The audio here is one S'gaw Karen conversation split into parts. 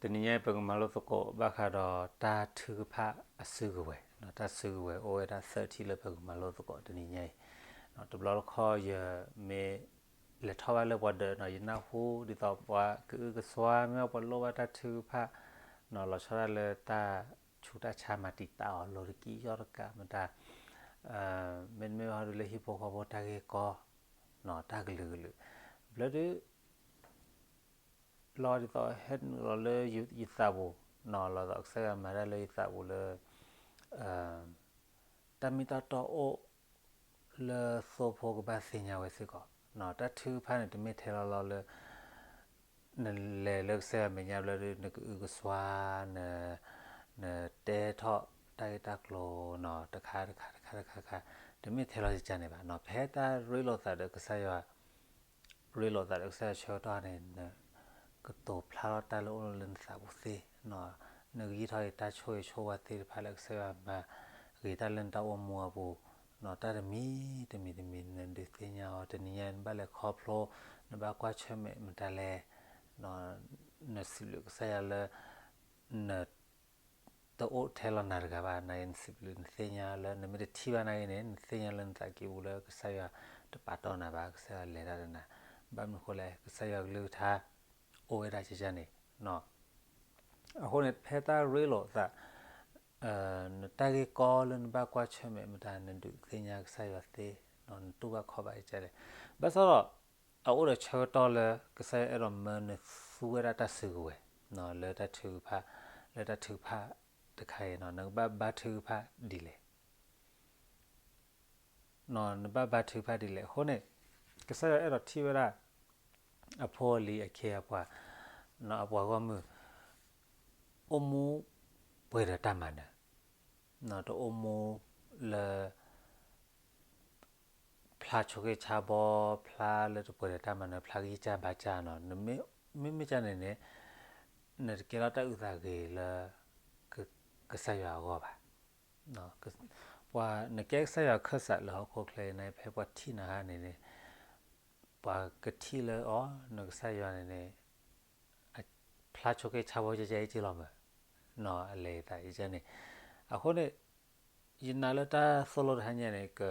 တနံၤညါအံၤ ပကမၤလိသကိးဘၣ်ဃးဒီးတၢ်ထုကဖၣ်အစုကဝဲၤ, တၢ်စုကဝဲၤအိၣ်ဝဲဒၣ်သၢထံၣ်လၢပကမၤလိသကိးတနံၤညါအံၤ. တဘျီတခီၣ်ယမ့ၢ်လဲၤထီၣ်ဘၣ်လၢပှၤဒၢးနီၤ, ယနၢ်ဟူဒ်သိးပှၤကအုကစွါ မ့ၢ်ပှၤလိၣ်ဘၣ်တၢ်ထုကဖၣ်နီၤ, လီၤဆီဒၣ်လၢတၢ်ဆူးတၢ်ဆါ မၤတံာ်တာ်အီၤ လိၤတကံၢ်ယီၢ်တကးမတၤ, မ့တမ့ၢ်ဟီဒုးလၢဟံၣ်ဖိဃီဖိတၢ်ဂ့ၢ်ကီ တၢ်ကလုာ်ကလုာ်, ဘျီဒုး လီၤဒ်သိးဟဲနုာ်လီၤလၢယသးပူၤနီၤ, လီၤဒ်သိးကစၢ်ယွၤမၤတၢ်လၢယသးပူၤလၢ တၢ်မ့ၢ်တၢ်တီအိၣ်လၢသိဖိကဘၣ်သ့ၣ်ညါဝဲစ့ၢ်ကီး, တၢ်ထုကဖၣ်န့ၣ် တမ့ၢ်ထဲလီၤလီၤလၢ နလဲၤလၢကစၢ်ယွၤမဲာ်ညါဘျီဒုး နကအုကစွါ, နတဲထီၣ်တၢ်ဂ့ၢ်တၢ်ကျိၤနီၤ, တခါတခါတခါတခါတခါ, တမ့ၢ်ထဲလီၤယကန့ၣ်ဘၣ်နီၤ, ဖဲတၢ်ရ့လိာ်သးဒီးကစၢ်ယွၤ ရ့လိာ်သးဒီးကစၢ်ယွၤဆၢကတီၢ်န့ၣ် နကတိၤဖျါထီၣ်တၢ်လၢအိၣ်လၢနသးပူၤသ့နီၤ, နကယံာ်ထီၣ်က့ၤတၢ်ဆိၣ်ဂ့ၤဆိၣ်ဝါသ့ၣ်တဖၣ်လၢကစၢ်ယွၤမၤဂ့ၤတၢ်လၢနတၢ်အိၣ်မူအပူၤနီၤ, တၢ်တမံၤတမံၤတမံၤ နဒုးသ့ၣ်ညါအီၤ, တနံၤညါနဘၣ်လဲၤခီဖျိ, နဘၣ်ကွၢ်ဆၢၣ်မဲာ်မတၤလဲၣ်, နစံးဘျုးကစၢ်ယွၤလၢ န တအိၣ်ထဲလီၤနၤတဂၤဘၣ်, နစံးဘျုးနသ့ၣ်ညါလၢ နမ့ၢ်တထံၣ်ဘၣ်နာ်က့န့ၣ် နသ့ၣ်ညါလၢနသးကံၢ်ပူၤလၢကစၢ်ယွၤတပာ်တီၢ်နၤဘၣ်, ကစၢ်ယွၤလဲၤတၢ်ဒီးနၤ, ဘၣ်မနုၤဃိလဲၣ်, ကစၢ်ယွၤကလုၢ်ကထါ အိၣ်ဝဲဒၣ်ကကန့ၣ်နီၤ, အဃိန့ၣ် ဖဲတၢ်ရ့လိာ်သး နတၢ်ဂ့ၢ်ကီလၢနဘၣ်ကွၢ်ဆၢၣ်မဲာ်မတၤ နဒုးသ့ၣ်ညါကစၢ်ယွၤသ့, နတူၢ်ဘၣ်ခီဘၣ်ကကလဲၣ်, ဘၣ်ဆၣ်ဒီး အအိၣ်ဒီးဆၢကတီၢ်လၢ ကစၢ်ယွၤအဲၣ်ဒိးမၢနသူဝဲဒၣ်တၢ်စုကဝဲၤ လၢတၢ်ထုကဖၣ်, လၢတၢ်ထုကဖၣ်တခါအံၤနီၤ, နကဘၣ်ဘါထုကဖၣ်ဒ်လဲၣ် နဘၣ်ဘါထုကဖၣ်ဒ်လဲၣ်အဃိန့ၣ်, ကစၢ်ယွၤအဲၣ်ဒိးထံၣ်ဝဲဒၣ် အဖိအလံၤအခ့အပှၤ, အပှၤဂီၢ်မုၢ် အိၣ်မူပှဲၤဒီးတၢ်မၤနၢၤ, တအိၣ်မူလၢ ဖျါဆိက့ဆါဘီ, ဖျါလၢတပှဲၤဒီးတၢ်မၤနၢၤ, ဖျါဂံၢ်စၢ်ဘါစၢ်နီၤ, မ့မ့ၢ်ကန့ၣ်န့ၣ် နတကဲထီၣ်တၢ်အုၣ်သးဂ့ၤလၢ ကစၢ်ယွၤအဂီၢ်ဘၣ်. ပှၤနကဲကစၢ်ယွၤခၢၣ်စးလၢဟီၣ်ခိၣ်ချၢအံၤန့ၣ် ဖဲပှၤထံၣ်နၤဟါန့ၣ်န့ၣ်, ပှၤကထံၣ်လၢအီၤ နကစၢ်ယွၤန့ၣ်န့ၣ် ဖျါဆိက့ဆါဘီကကဲအံၤက့လီၤမး, အလဲၤသးအံၤကန့ၣ်, အဃိန့ၣ် ယနာ်လၢတၢ်သိၣ်လိတဟါညါန့ၣ် က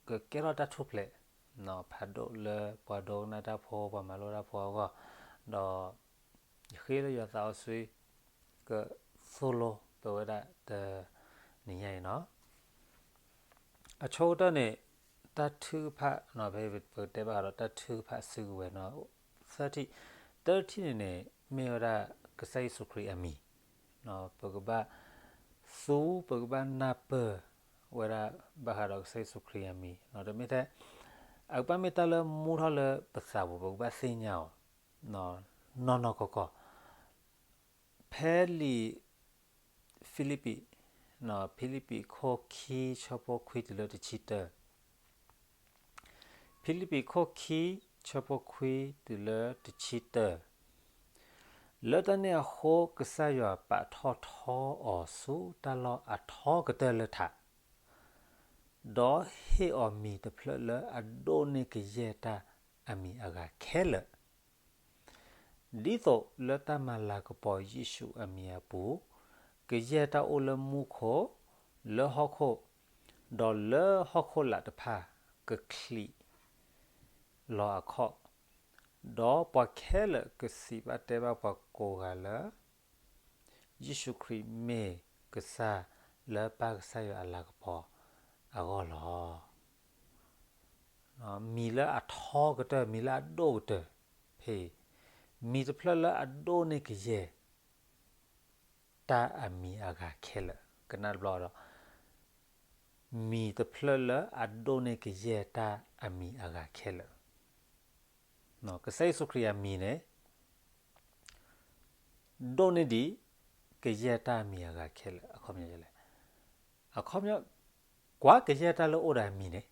ကဲထီၣ်တၢ်ထူၣ်ဖျဲး ဖးဒိၣ်လၢပှၤဒိကနၣ်တၢ်ဖိ ပှၤမၤလိတၢ်ဖိအဂီၢ်, ဒီးယဃ့လၢယွၤသးစီဆှံ ကသိၣ်လိပဝဲဒၣ်တနံၤညါအံၤနီၤ. အဆိကတၢၢ်န့ၣ် တၢ်ထုကဖၣ်, ဖဲပကတဲဘၣ်ဃးဒီးတၢ်ထုကဖၣ်စုကဝဲၤနီၤ, သၢထံၣ်, တၢထံၣ်န့ၣ်န့ၣ် မ့ၢ်ဝဲဒၣ်ကစၢ်ယ့ၣ်ၡူးခရံာ်အမံၤ, ပကဘၣ်သူ ပကဘၣ်နၢ်ပၢၢ်ဝဲဒၣ်ဘၣ်ဃးဒီးကစၢ်ယ့ၣ်ၡူးခရံာ်အမံၤ, တမ့ၢ်ထဲ အကဘၣ်မ့ၢ်တၢ်လၢမူထီၣ်လၢပသးပူၤ ပကဘၣ်သ့ၣ်ညါအီၤ နီၢ်နီၢ်ကီၢ်ကီၢ်, ဖဲလံာ်ဖံလံးပံး, ဖံလံးပံးခိၣ်ခံဆၢဖိခွံတုၤလၢတဆံတၢ, ဖံလံးပံးခိၣ်ခံဆၢဖိခွံတုၤလၢတဆံတၢ, လၢတၢ်န့ၣ်အဃိ ကစၢ်ယွၤပာ်ထီၣ်ထီအီၤဆူတၢ်လီၢ်အထီကတၢၢ်လၢထး ဒီးဟ့ၣ်အီၤမံၤတဖျၢၣ်လၢအဒိၣ်န့ၢ်ကယဲၢ်တၢ်အမံၤအဂၤခဲလၢာ်, ဒ်သိးလၢတၢ်မၤလၤကပီၤယ့ၣ်ၡူးအမံၤအပူၤ, ကယဲၢ်တၢ်အိၣ်လၢမူခိၣ်, လၢဟီၣ်ခိၣ်, ဒီးလၢဟီၣ်ခိၣ်လာ်တဖၣ် ကချံးလီၤအခီၣ်, ဒီးပှၤခဲလၢာ်ကစံးဘၣ်တဲဘၣ်ပှၤကိးဂၤလၢ ယ့ၣ်ၡူးခရံာ်မ့ၢ်ကစၢ်လၢပၢ်ကစၢ်ယွၤအလၤကပီၤအဂီၢ်လီၤ. မံၤလၢအထီကတၢၢ်, မံၤလၢအဒိၣ်ကတၢၢ်, ဖဲ မံၤတဖျၢၣ်လၢအဒိၣ်န့ၢ်ကယဲၢ် တၢ်အမံၤအဂၤခဲလၢာ်, ကနၣ်တဘျီဒီး, မံၤတဖျၢၣ်လၢအဒိၣ်န့ၢ်ကယဲၢ်တၢ်အမံၤအဂၤခဲလၢာ်, ကစၢ်ယ့ၣ်ၡူးခရံာ်အမံၤန့ၣ် ဒိၣ်န့ၢ်ဒံး ကယဲၢ်တၢ်အမံၤအဂၤခဲလၢာ်, အခီပညီလဲၣ်, အခီပညီ, ကွၢ်ကယဲၢ်တၢ်လၢအိၣ်ဒီးအမံၤန့ၣ်,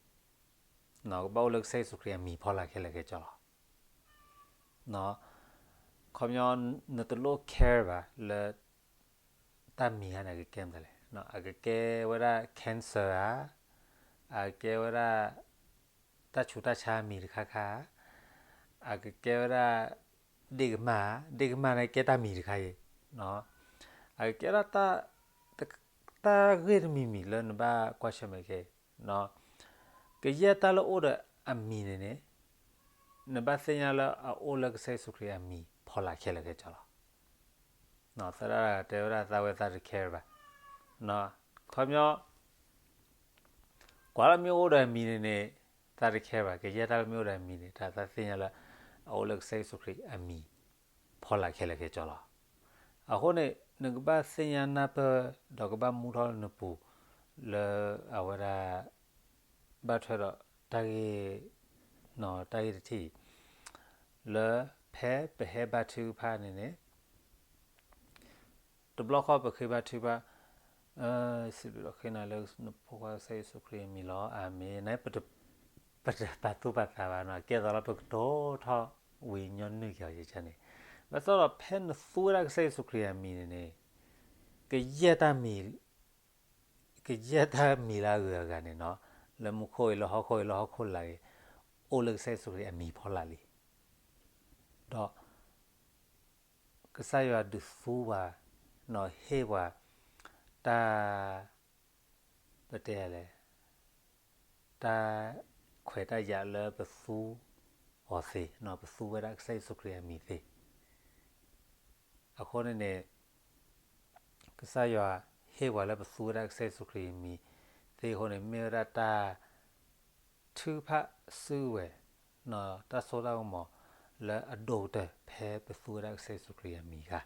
ကဘၣ်အိၣ်လၢကစၢ်ယ့ၣ်ၡူးခရံာ်အမံၤဖီလာ်ခဲလၢာ်ခဲဆ့လီၤ. အခီပညီ, နတလိၣ် care ဘၣ်လၢ တၢ်မံၤဧါန့ၣ် အကကဲမတၤလဲၣ်, အကကဲဝဲဒၣ် cancer ဧါ, အကကဲဝဲဒၣ် တၢ်ဆူးတၢ်ဆါအမံၤတခါခါ, အကကဲဝဲဒၣ် ဒ့ၣ်ကမၢ်, ဒ့ၣ်ကမၢ်န့ၣ်ကဲတၢ်မံၤတခါအံၤ, အကဲဒၣ်တၢ်ဂ့ၢ်တမံၤမံၤလၢနဘၣ်ကွၢ်ဆၢၣ်မဲာ်ခဲအံၤ, ကယဲၢ်တၢ်လၢအိၣ်ဒီးအမံၤန့ၣ်န့ၣ်, နဘၣ်သ့ၣ်ညါလၢအအိၣ်လၢကစၢ်ယ့ၣ်ၡူးခရံာ်အမံၤဖီလာ်ခဲလၢာ်ခဲဆ့လီၤ. သရၣ်တဲဝဲဒၣ်သးဝဲသးတခဲဘၣ်, ခီပညီ ကွၢ်လၢမ့ၢ်အိၣ်ဒီးအမံၤန့ၣ်န့ၣ်, သးတခဲဘၣ်, ကယဲၢ်တၢ်လၢမ့ၢ်အိၣ်ဒီးအမံၤန့ၣ် တၢ်သးသ့ၣ်ညါလၢ အအိၣ်လၢကစၢ်ယ့ၣ်ၡူးခရံာ်အမံၤ ဖီလာ်ခဲလၢာ်ခဲဆ့လီၤ. အဃိန့ၣ် နကဘၣ်သ့ၣ်ညါနၢ်ပၢၢ် ဒီးကဘၣ်မူထီၣ်လၢနပူၤ လၢအဝဲဒၣ် ဘၣ်ထွဲဒီးတၢ်ဂ့ၢ်, တၢ်ဂ့ၢ်တထံၣ်အံၤ, လၢဖဲပဟဲဘါထုကဖၣ်န့ၣ်န့ၣ် တဘျီဃီပဃ့ဘါထုကဖၣ်, စံးဘျုးဒီးဃ့နၤလၢနဖိခွါကစၢ်ယ့ၣ်ၡူးခရံာ်အမံၤလီၤ, အၤမ့ၣ်, နပတပာ်သူၣ်ပာ်သးဘၣ်နီၤ, ကဲသိးလၢပကတိၤထီၣ်ဝံၤညီနုၢ်က့ၤအီၤယကန့ၣ်, ဘၣ်ဆၣ်ဒီးဖဲနသူဝဲဒၣ်ကစၢ်ယ့ၣ်ၡူးခရံာ်အမံၤန့ၣ်န့ၣ်, ကယဲၢ်တၢ်မံၤ ကယဲၢ်တၢ်မံၤလၢအဂုၤအဂၤန့ၣ်နီၤ, လၢမူခိၣ်အံၤ လၢဟီၣ်ခိၣ်အံၤ လၢဟီၣ်ခိၣ်လာ်အံၤ, အိၣ်လၢကစၢ်ယ့ၣ်ၡူးခရံာ်အမံၤဖီလာ်လံ. ဒီး ကစၢ်ယွၤဒုးသူပှၤ, နီၤဟ့ၣ်ပှၤ, တၢ်, ပတဲလဲၣ်, တၢ်ခွဲးတၢ်ယာ်လၢပသူအီၤသ့, ပသူဝဲဒၣ်ကစၢ်ယ့ၣ်ၡူးခရံာ်အမံၤသ့. အဃိန့ၣ်န့ၣ် ကစၢ်ယွၤဟ့ၣ်ပှၤလၢပသူဝဲဒၣ်ကစၢ်ယ့ၣ်ၡူးခရံာ်အမံၤသ့အဃိန့ၣ် မ့ၢ်ဝဲဒၣ်တၢ် ထုကဖၣ်စုကဝဲၤ, တၢ်စိတၢ်ကမီၤလၢအဒိၣ်ကတၢၢ် ဖဲပသူဝဲဒၣ်ကစၢ်ယ့ၣ်ၡူးခရံာ်အမံၤဧါ.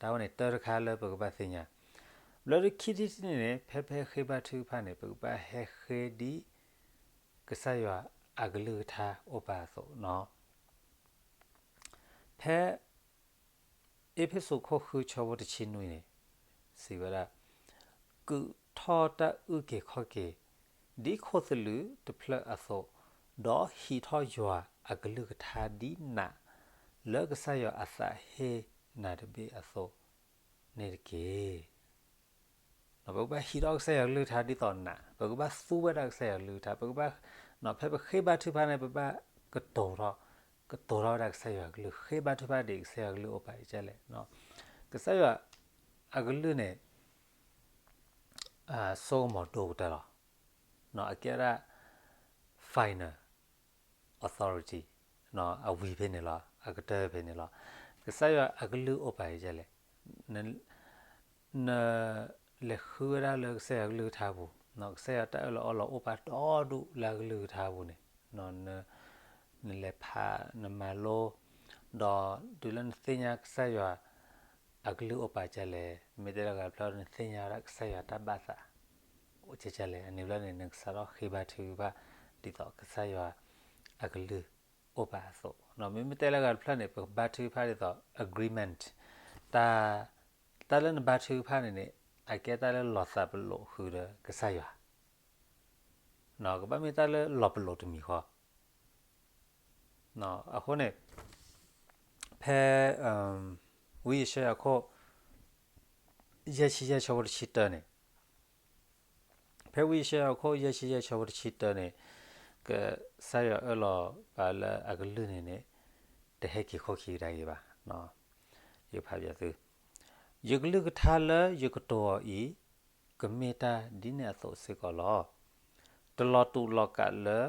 တၢ်ဝဲန့ၣ်တၢ်တခါလၢပကဘၣ်သ့ၣ်ညါ, ဘျၢဒုးခံထံၣ်တထံၣ်န့ၣ်န့ၣ် ဖဲဖဲဃ့ဘါထုကဖၣ်န့ၣ် ပကဘၣ်ဟဲဃ့ဒ် ကစၢ်ယွၤအကလုၢ်ကထါအိၣ်ပာ်အသိးနီၤ. ဖဲ အ့းဖ့းစူးခိၣ်ဃုဆၢဖိတဆံနွံန့ၣ် စံးဝဲဒၣ်, ကုာ်ထီၣ်တၢ်အုၣ်က့ၤခီၣ်က့ၤ ဒ်ခိၣ်သလုးတဖျၢၣ်အသိး, ဒီးဟံးထီၣ်ယွၤအကလုၢ်ကထါဒ်နး လၢကစၢ်ယွၤအသးဟ့နၤတဘ့ၣ်အသိးန့ၣ်တက့ၢ်. ပကဘၣ်ဟံးထီၣ်ကစၢ်ယွၤကလုၢ်ကထါဒ်သိးနး, ပကဘၣ်သူဝဲဒၣ်ကစၢ်ယွၤကလုၢ်ကထါ, ပကဘၣ်, ဖဲပဃ့ဘါထုကဖၣ်န့ၣ် ပဘၣ်ကတိၤထီၣ်, ကတိၤထီၣ်ဝဲဒၣ်ကစၢ်ယွၤကလုၢ်, ဃ့ဘါထုကဖၣ်ဒ်ကစၢ်ယွၤကလုၢ်အိၣ်ပာ်ကလဲၣ်. ကစၢ်ယွၤအကလုၢ်န့ၣ် စိကမီၤဒိၣ်ကတၢၢ်လီၤ. အကဲဝဲဒၣ် final authority, အဝံၤဖဲန့ၣ်လီၤ, အကတၢၢ်ဖဲန့ၣ်လီၤ. ကစၢ်ယွၤအကလုၢ်အိၣ်ပာ်ကလဲၣ်. နလဲၤဃုဝဲဒၣ်လၢကစၢ်ယွၤကလုၢ်ကထါပူၤ, ကစၢ်ယွၤတၢ်အၢၣ်လီၤအီလီၤအိၣ်ပာ်ဒီဒူၣ်လၢအကလုၢ်ကထါပူၤန့ၣ်, နလဲၤဖးနမၤလိ, ဒီးတုၤလၢနသ့ၣ်ညါကစၢ်ယွၤအကလုၢ်အိၣ်ပာ်ကလဲၣ်, မ့ၢ်တဲလၢဂၤတဖျၢၣ် နသ့ၣ်ညါဝဲဒၣ်ကစၢ်ယွၤတၢ်ဘၣ်သး အိၣ်ကလဲၣ်, အန့ၣ်ဘျီန့ၣ် နကစးထီၣ်ဃ့ဘါထုကဖၣ် ဒ်သိးကစၢ်ယွၤအကလုၢ်အိၣ်ပာ်အသိး. မ့မ့ၢ်တဲလၢဂၤတဖျၢၣ်န့ၣ် ပကဘါထုကဖၣ်ဒ်သိး agreement, တၢ်, တၢ်လၢနဘါထုကဖၣ်န့ၣ်န့ၣ် အကဲတၢ်လၢလီၤသးပလိာ်ဃုာ်ဒီးကစၢ်ယွၤ, ကဘၣ်မ့ၢ်တၢ်လၢလီၤပလိာ်တမံၤဃီ. အဃိန့ၣ် ဖဲ ဝံယၡါယၤခိၣ် ယဲၢ်ဆံယဲၢ်ဆၢဖိတဆံတၢန့ၣ်, ဖဲဝံယၡါယၤခိၣ်ယဲၢ်ဆံယဲၢ်ဆၢဖိတဆံတၢန့ၣ်, ကစၢ်ယွၤအၢၣ်လီၤပှၤလၢအကလုၢ်န့ၣ်န့ၣ် တဟဲက့ၤခိၣ်ခံကဒါက့ၤဘၣ်. ယဖးပသု, ယကလုၢ်ကထါလၢယကတိၤအီၤအံၤ, ကမ့ၢ်တၢ်ဒ်န့ၣ်အသိးစ့ၢ်ကီးလီၤ. တလီၤတူာ်လီၤကာ်လၢ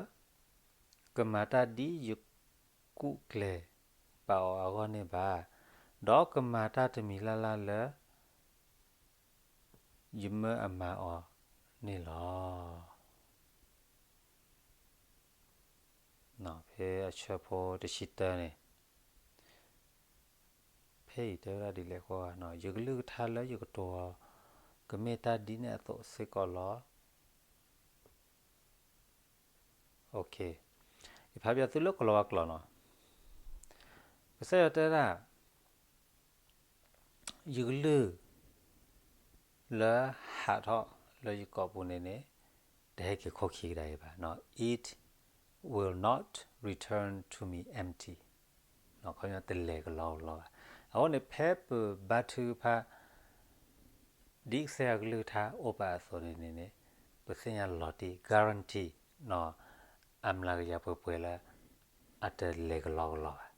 ကမၤတၢ်ဒ်ယကူၣ်ကျဲၤပာ်အီၤအဂီၢ်န့ၣ်ဘၣ်, ဒီးကမၤတၢ်တမံၤလၢ်လၢ်လၢ ယမၢအမၤအီၤန့ၣ်လီၤ. ဖဲအဆၢဖိတဆံတၢန့ၣ်, ဖဲအံၤတဲဝဲဒၣ်ဒ်လဲၣ်ဃီဧါ, ယကလုၢ်ကထါလၢယကတိၤအီၤ, ကမ့ၢ်တၢ်ဒ်န့ၣ်အသိးစ့ၢ်ကီးလီၤ. ယဖးပသုလၢကလီၤဝါကျိာ်နီၤ, ကစၢ်ယွၤတဲဒၣ် ယကလုၢ်လၢဟးထီၣ်လၢယကိာ်ပူၤန့ၣ်န့ၣ် တဟဲက့ၤခိၣ်ခံကဒါအံၤဘၣ်. It will not return to me empty. ခီပညီတလဲၤကလီကလီဘၣ်. အဃိန့ၣ် ဖဲပဘါထုကဖၣ် ဒ်ကစၢ်ယွၤကလုၢ်ကထါအိၣ်ပာ်အသိးန့ၣ်န့ၣ် ပသ့ၣ်ညါလီၤတံၢ် guarantee အမျးကယၤပှဲၤပှဲၤလၢ အတလဲၤကလီကလီဘၣ်.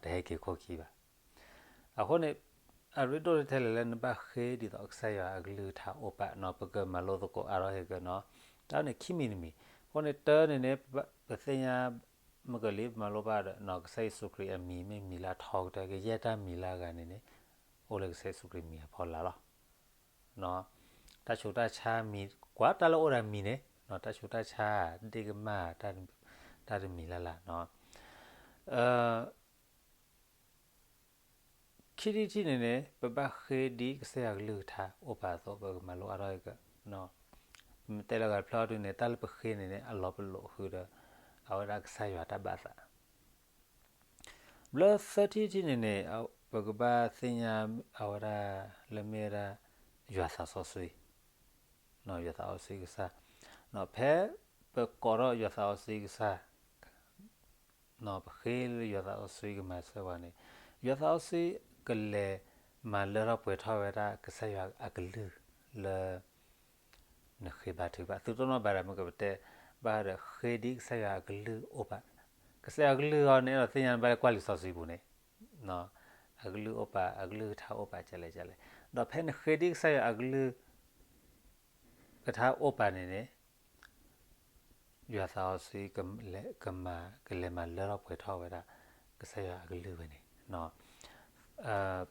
တဟဲက့ၤခိၣ်ခံဘၣ်. အဃိန့ၣ် အရ့ဒိၣ်ထဲလဲၣ်လၢနဘၣ်ဃ့ဒ်သိးကစၢ်ယွၤအကလုၢ်ကထါအိၣ်ပာ်နီၤ ပကမၤလိသကိးအါထီၣ်ဟဲက့ၤနီၤ, တၢ်န့ၣ်ခံမံၤတမံၤ. အဃိန့ၣ်တၢ်န့ၣ်န့ၣ် ပသ့ၣ်ညါ မုၢ်ကလံၤပမၤလိဘၣ်ဒီး ကစၢ်ယ့ၣ်ၡူးခရံာ်အမံၤမ့ၢ်မံၤလၢအထီကတၢၢ် ကယဲၢ်တၢ်မံၤလၢအဂၤန့ၣ်န့ၣ် အိၣ်လၢကစၢ်ယ့ၣ်ၡူးခရံာ်မံၤအဖီလာ်လီၤ. တၢ်ဆူးတၢ်ဆါမံၤ ကွၢ်တၢ်လၢအိၣ်ဒီးမံၤန့ၣ် တၢ်ဆူးတၢ်ဆါ ဒ့ၣ်ကမၣ် တၢ်တမံၤလၢ်လၢ်နီၤ. ခံထံၣ်တထံၣ်န့ၣ်န့ၣ် ပဘၣ်ဃ့ဒ်ကစၢ်ယွၤကလုၢ်ကထါအိၣ်ပာ်အသိး ပကမၤလိအါထီၣ်က့ၤ, ပမ့ၢ်တဲလၢဂၤတဖျၢၣ်အီၤဒုန့ၣ် တၢ်လၢပဃ့န့ၣ်န့ၣ် အလီၤပလိာ်ဃုာ်ဒီး အဝဲဒၣ်ကစၢ်ယွၤတၢ်ဘၣ်သး ဘျီသၢထံၣ်တထံၣ်န့ၣ်န့ၣ် ပကဘၣ်သ့ၣ်ညါအဝဲဒၣ်လၢမ့ၢ်ဝဲဒၣ် ယွၤသးစီဆှံ, ယွၤသးစီဆှံကစၢ်, ဖဲပကိးထီၣ်ယွၤသးစီဆှံကစၢ် ပဃ့လၢယွၤသးစီဆှံကမၤစၢၤပှၤန့ၣ်, ယွၤသးစီဆှံကလဲၤမၤလၢထီၣ်ပှဲၤထီၣ်ဝဲဒၣ်ကစၢ်ယွၤအကလုၢ်လၢ နဃ့ဘါထုကဖၣ် သုတိၢ်နီၣ်ဘၣ်ဒီး မ့ၢ်ကပတဲဘၣ်ဒီး ဃ့ဒ်ကစၢ်ယွၤအကလုၢ်အိၣ်ပာ်, ကစၢ်ယွၤအကလုၢ်အီၤန့ၣ် အဲၣ်ဒိးသ့ၣ်ညါနဘၣ်လၢကွၢ်လံာ်စီဆှံပူၤန့ၣ်, အကလုၢ်အိၣ်ပာ် အကလုၢ်ကထါအိၣ်ပာ်ကလဲၣ်ကလဲၣ်, ဒီးဖဲနဃ့ဒ်ကစၢ်ယွၤအကလုၢ် ကထါအိၣ်ပာ်န့ၣ်န့ၣ် ယွၤသးစီဆှံ ကမၤ ကလဲၤမၤလၢထီၣ်ပှဲၤထီၣ်ဝဲဒၣ် ကစၢ်ယွၤအကလုၢ်ဝဲန့ၣ်,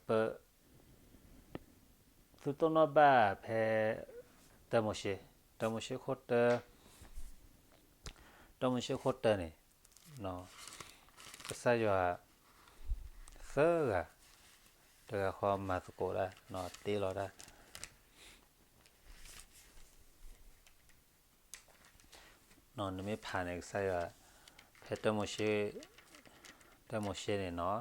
ပ သုတိၢ်နီၣ်ဘၣ်ဖဲ တၢမိၤၡ့, တၢမိၤၡ့ခိၣ်တၢ, တၢမိၤၡ့ခိၣ်တၢန့ၣ် ကစၢ်ယွၤသၢဂၤ တဂၤဃီမၤသကိးတၢ် တ့လီၤတၢ် နမ့ၢ်ဖးန့ၣ် ကစၢ်ယွၤ ဖဲ တၢမိၤၡ့န့ၣ်နီၤ,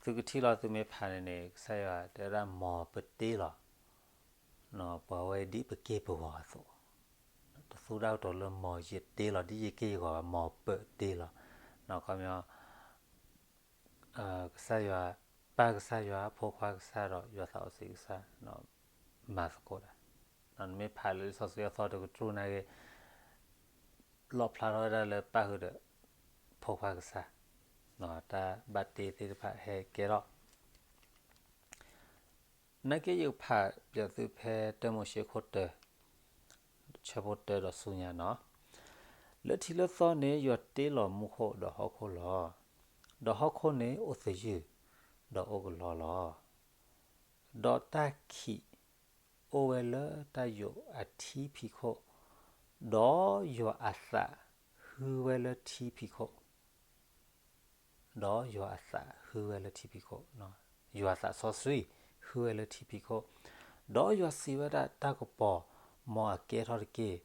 သုကထံၣ်လီၤ သုမ့ၢ်ဖးန့ၣ်န့ၣ် ကစၢ်ယွၤတဲဝဲဒၣ် မ်ပတ့လီၤ ပှၤဝဲဒ်ပက့ၢ်ပဂီၤအသိး, တသူၣ်တၢ်ကတိၤလၢ မ်ယတ့လီၤ ဒ်ယက့ၢ်ယဂီၤဘၣ်, မ်ပတ့လီၤ, ခီပညီ ကစၢ်ယွၤ, ပၢ်ကစၢ်ယွၤ, ဖိခွါကစၢ်ဒီး ယွၤသးစီဆှံကစၢ် မၤသကိးတၢ်, နမ့ၢ်ဖးလၢလံာ်စီဆှံအသီတကတြူၢ်နာ်က့ လီၣ်ဖျါထီၣ်ဝဲဒၣ်လၢပၢ်ဃုာ်ဒီး ဖိခွါကစၢ်, တၢ်ဘၣ်တ့သ့ၣ်တဖၣ်ဟဲကဲထီၣ် နာ်က့ယကဖးပၠးသုဖဲတၢမိၤၡ့ခိၣ်တၢ, ဆၢဖိတၢဒီးဆူညါနီၤ, လၢထံးလၢသီန့ၣ် ယွၤတ့လီၤမူခိၣ်ဒီးဟီၣ်ခိၣ်လီၤ. ဒီးဟီၣ်ခိၣ်န့ၣ်အိၣ်သယုၢ်, ဒီးအိၣ်ကလီလီၤ. ဒီးတၢ်ခံးအိၣ်ဝဲလၢတၢ်ယိးအထံဖံးခိၣ်, ဒီးယွၤအသးဟူဝဲလၢထံဖံးခိၣ် ဒီးယွၤအသးဟူဝဲလၢထံဖံးခိၣ်, ယွၤသးစီဆှံဟူဝဲလၢထံဖံးခိၣ်, ဒီးယွၤစံးဝဲဒၣ် တၢ်ကပီၤ မ်အကဲထီၣ်တက့ၢ်,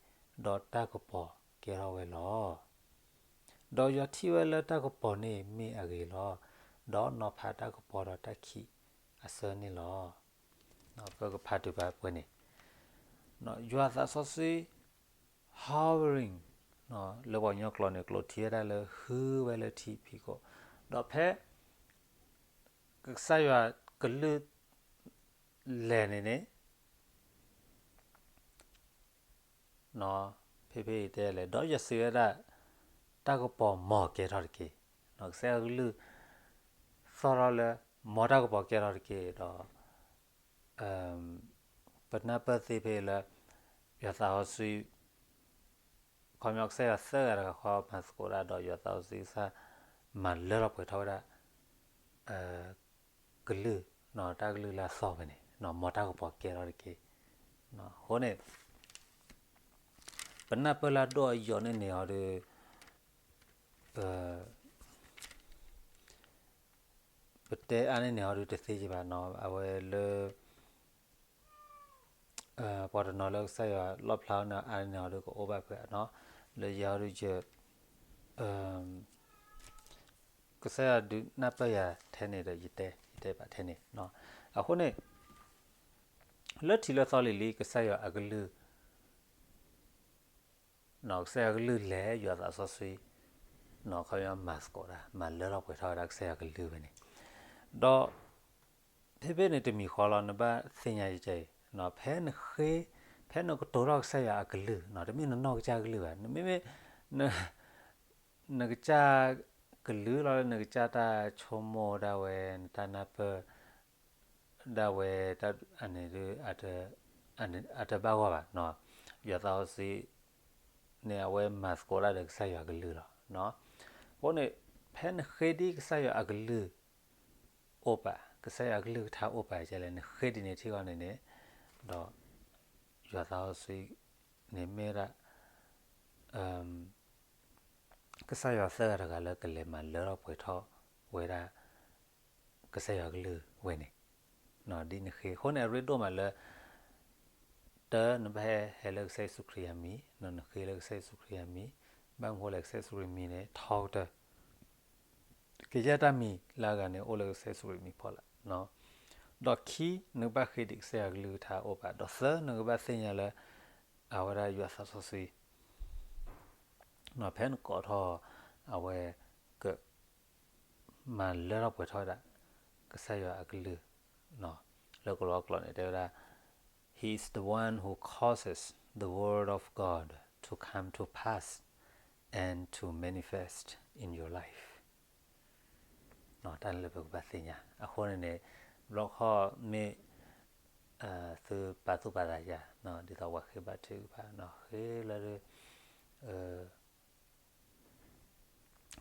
ဒီးတၢ်ကပီၤကဲထီၣ်ဝဲလီၤ. ဒီးယွၤထံၣ်ဝဲလၢတၢ်ကပီၤန့ၣ်မ့ၢ်အဂ့ၤလီၤ. ဒီးနီၤဖးတၢ်ကပီၤဒီးတၢ်ခံးအဆၢန့ၣ်လီၤ. ပကဖးတုၤဖဲပှဲၤန့ၣ်, ယွၤသးစီဆှံ hovering လၢပှၤကညီကျိာ်န့ၣ် ကျိာ်ထံဝဲဒၣ်လၢဟူဝဲလၢထံဖံးခိၣ်, ဒီးဖဲ ကစၢ်ယွၤကလုၢ်လဲၤန့ၣ်န့ၣ် ဖဲဖဲအံၤတဲလဲၣ် ဒီးယွၤစံးဝဲဒၣ် တၢ်ကပီၤမ်ကဲထီၣ်တက့ၢ်. ကစၢ်ယွၤကလုၢ်သီၣ်ထီၣ်လၢ မ်တၢ်ကပီၤကဲထီၣ်တက့ၢ်ဒီး ပနၢ်ပၢၢ်သ့ဖဲလၢ ယွၤသးစီဆှံ ခီပညီကစၢ်ယွၤသၢဂၤတဂၤဃီမၤသကိးတၢ်ဒီး ယွၤသးစီဆှံကစၢ် မၤလၢထီၣ်ပှဲၤထီၣ်ဝဲဒၣ် ကလုၢ်, တၢ်ကလုၢ်လၢအသီၣ်ဝဲန့ၣ် မ်တၢ်ကပီၤကဲထီၣ်တက့ၢ်. အဃိန့ၣ် ပနၢ်ပၢၢ်လၢအဒိၣ်အယိာ်န့ၣ်န့ၣ်အီၤဒီး ပတဲအါန့ၢ်န့ၣ်အီၤဒုးတသ့က့ဘၣ်နီၤ, အဝဲလၢ ပှၤတနီၤလၢကစၢ်ယွၤလီၣ်ဖျါန့ၣ်အါန့ၢ်န့ၣ်အီၤဒုးကအိၣ်ဘၣ်ဖဲနီၤ, လၢယၤအီၤဒုးယ ကစၢ်ယွၤဒုးနၢ်ပၢၢ်ယၤထဲန့ၣ်ဒီး ယတဲ ယတဲဘၣ်ထဲန့ၣ်. အဃိန့ၣ် လၢထံးလၢသီလံၤလံၤ ကစၢ်ယွၤအကလုၢ် ကစၢ်ယွၤကလုၢ်လဲၤ ယွၤသးစီဆှံ ခီပညီမၤသကိးတၢ် မၤလၢထီၣ်ပှဲၤထီၣ်ဝဲဒၣ်ကစၢ်ယွၤကလုၢ်ဝဲန့ၣ်, ဒီး ဖဲဖဲန့ၣ်တမံၤဃီလီၤ နဘၣ်သ့ၣ်ညါယဲအံၤ, ဖဲနဃ့ ဖဲနကတိၤထီၣ်ကစၢ်ယွၤအကလုၢ် တမ့ၢ်နနီၢ်ကစၢ်ကလုၢ်ဘၣ်, နမ့မ့ၢ် နကစၢ်က ကလုၢ်လီၤလၢနကစၢ်တၢ်ဆိကမိၣ်ဒၣ်ဝဲ နတၢ်နၢ်ပၢၢ်ဒၣ်ဝဲ တၢ်အန့ၣ်ဒုး အတဘၣ်ဂီၢ်ဘၣ်နီၤ. ယွၤသးစီဆှံန့ၣ် အဝဲမၤသကိးတၢ်ဒီးကစၢ်ယွၤအကလုၢ်လီၤ. အဃိန့ၣ် ဖဲနဃ့ဒ်ကစၢ်ယွၤအကလုၢ်အိၣ်ပာ်, ကစၢ်ယွၤအကလုၢ်ကထါအိၣ်ပာ်ကဲလဲၣ် နဃ့ဒ်န့ၣ်ထံၣ်အီၤန့ၣ်န့ၣ်, ဒီးယွၤသးစီဆှံန့ၣ်မ့ၢ်ဒၣ် ကစၢ်ယွၤသၢဂၤတဂၤလၢကလဲၤမၤလၢထီၣ်ပှဲၤထီၣ်ဝဲဒၣ် ကစၢ်ယွၤကလုၢ်ဝဲန့ၣ်, ဒ်နဃ့အဃိန့ၣ် အရ့ဒိၣ်မးလၢ တၢ နဘၣ်ဟဲလၢကစၢ်ယ့ၣ်ၡူးခရံာ်အမံၤ, နဃ့လၢကစၢ်ယ့ၣ်ၡူးခရံာ်အမံၤ, ဘၣ်မနုၤဃိလဲၣ် ကစၢ်ယ့ၣ်ၡူးခရံာ်မံၤန့ၣ် ထီကတၢၢ် ကယဲၢ်တၢ်မံၤလၢအဂၤန့ၣ် အိၣ်လၢကစၢ်ယ့ၣ်ၡူးခရံာ်မံၤဖီလာ်. ဒီးခံ နကဘၣ်ဃ့ဒ်ကစၢ်ယွၤကလုၢ်ကထါအိၣ်ပာ်, ဒီးသၢ နကဘၣ်သ့ၣ်ညါလၢ အဝဲဒၣ်ယွၤသးစီဆှံ ဖဲနကိးထီၣ် အဝဲက မၤလၢထီၣ်ပှဲၤထီၣ်ဝဲဒၣ် ကစၢ်ယွၤအကလုၢ်, လၢကလံးကျိာ်န့ၣ် တဲဝဲဒၣ် He is the one who causes the word of God to come to pass and to manifest in your life. တၢ်လၢပကဘၣ်သ့ၣ်ညါ အဃိန့ၣ်န့ၣ် ဘျီခီမ့ၢ် သုပာ်သူၣ်ပာ်သးယၤ ဒ်သိးပှၤဃ့ဘါထုကဖၣ် ဃ့လၢ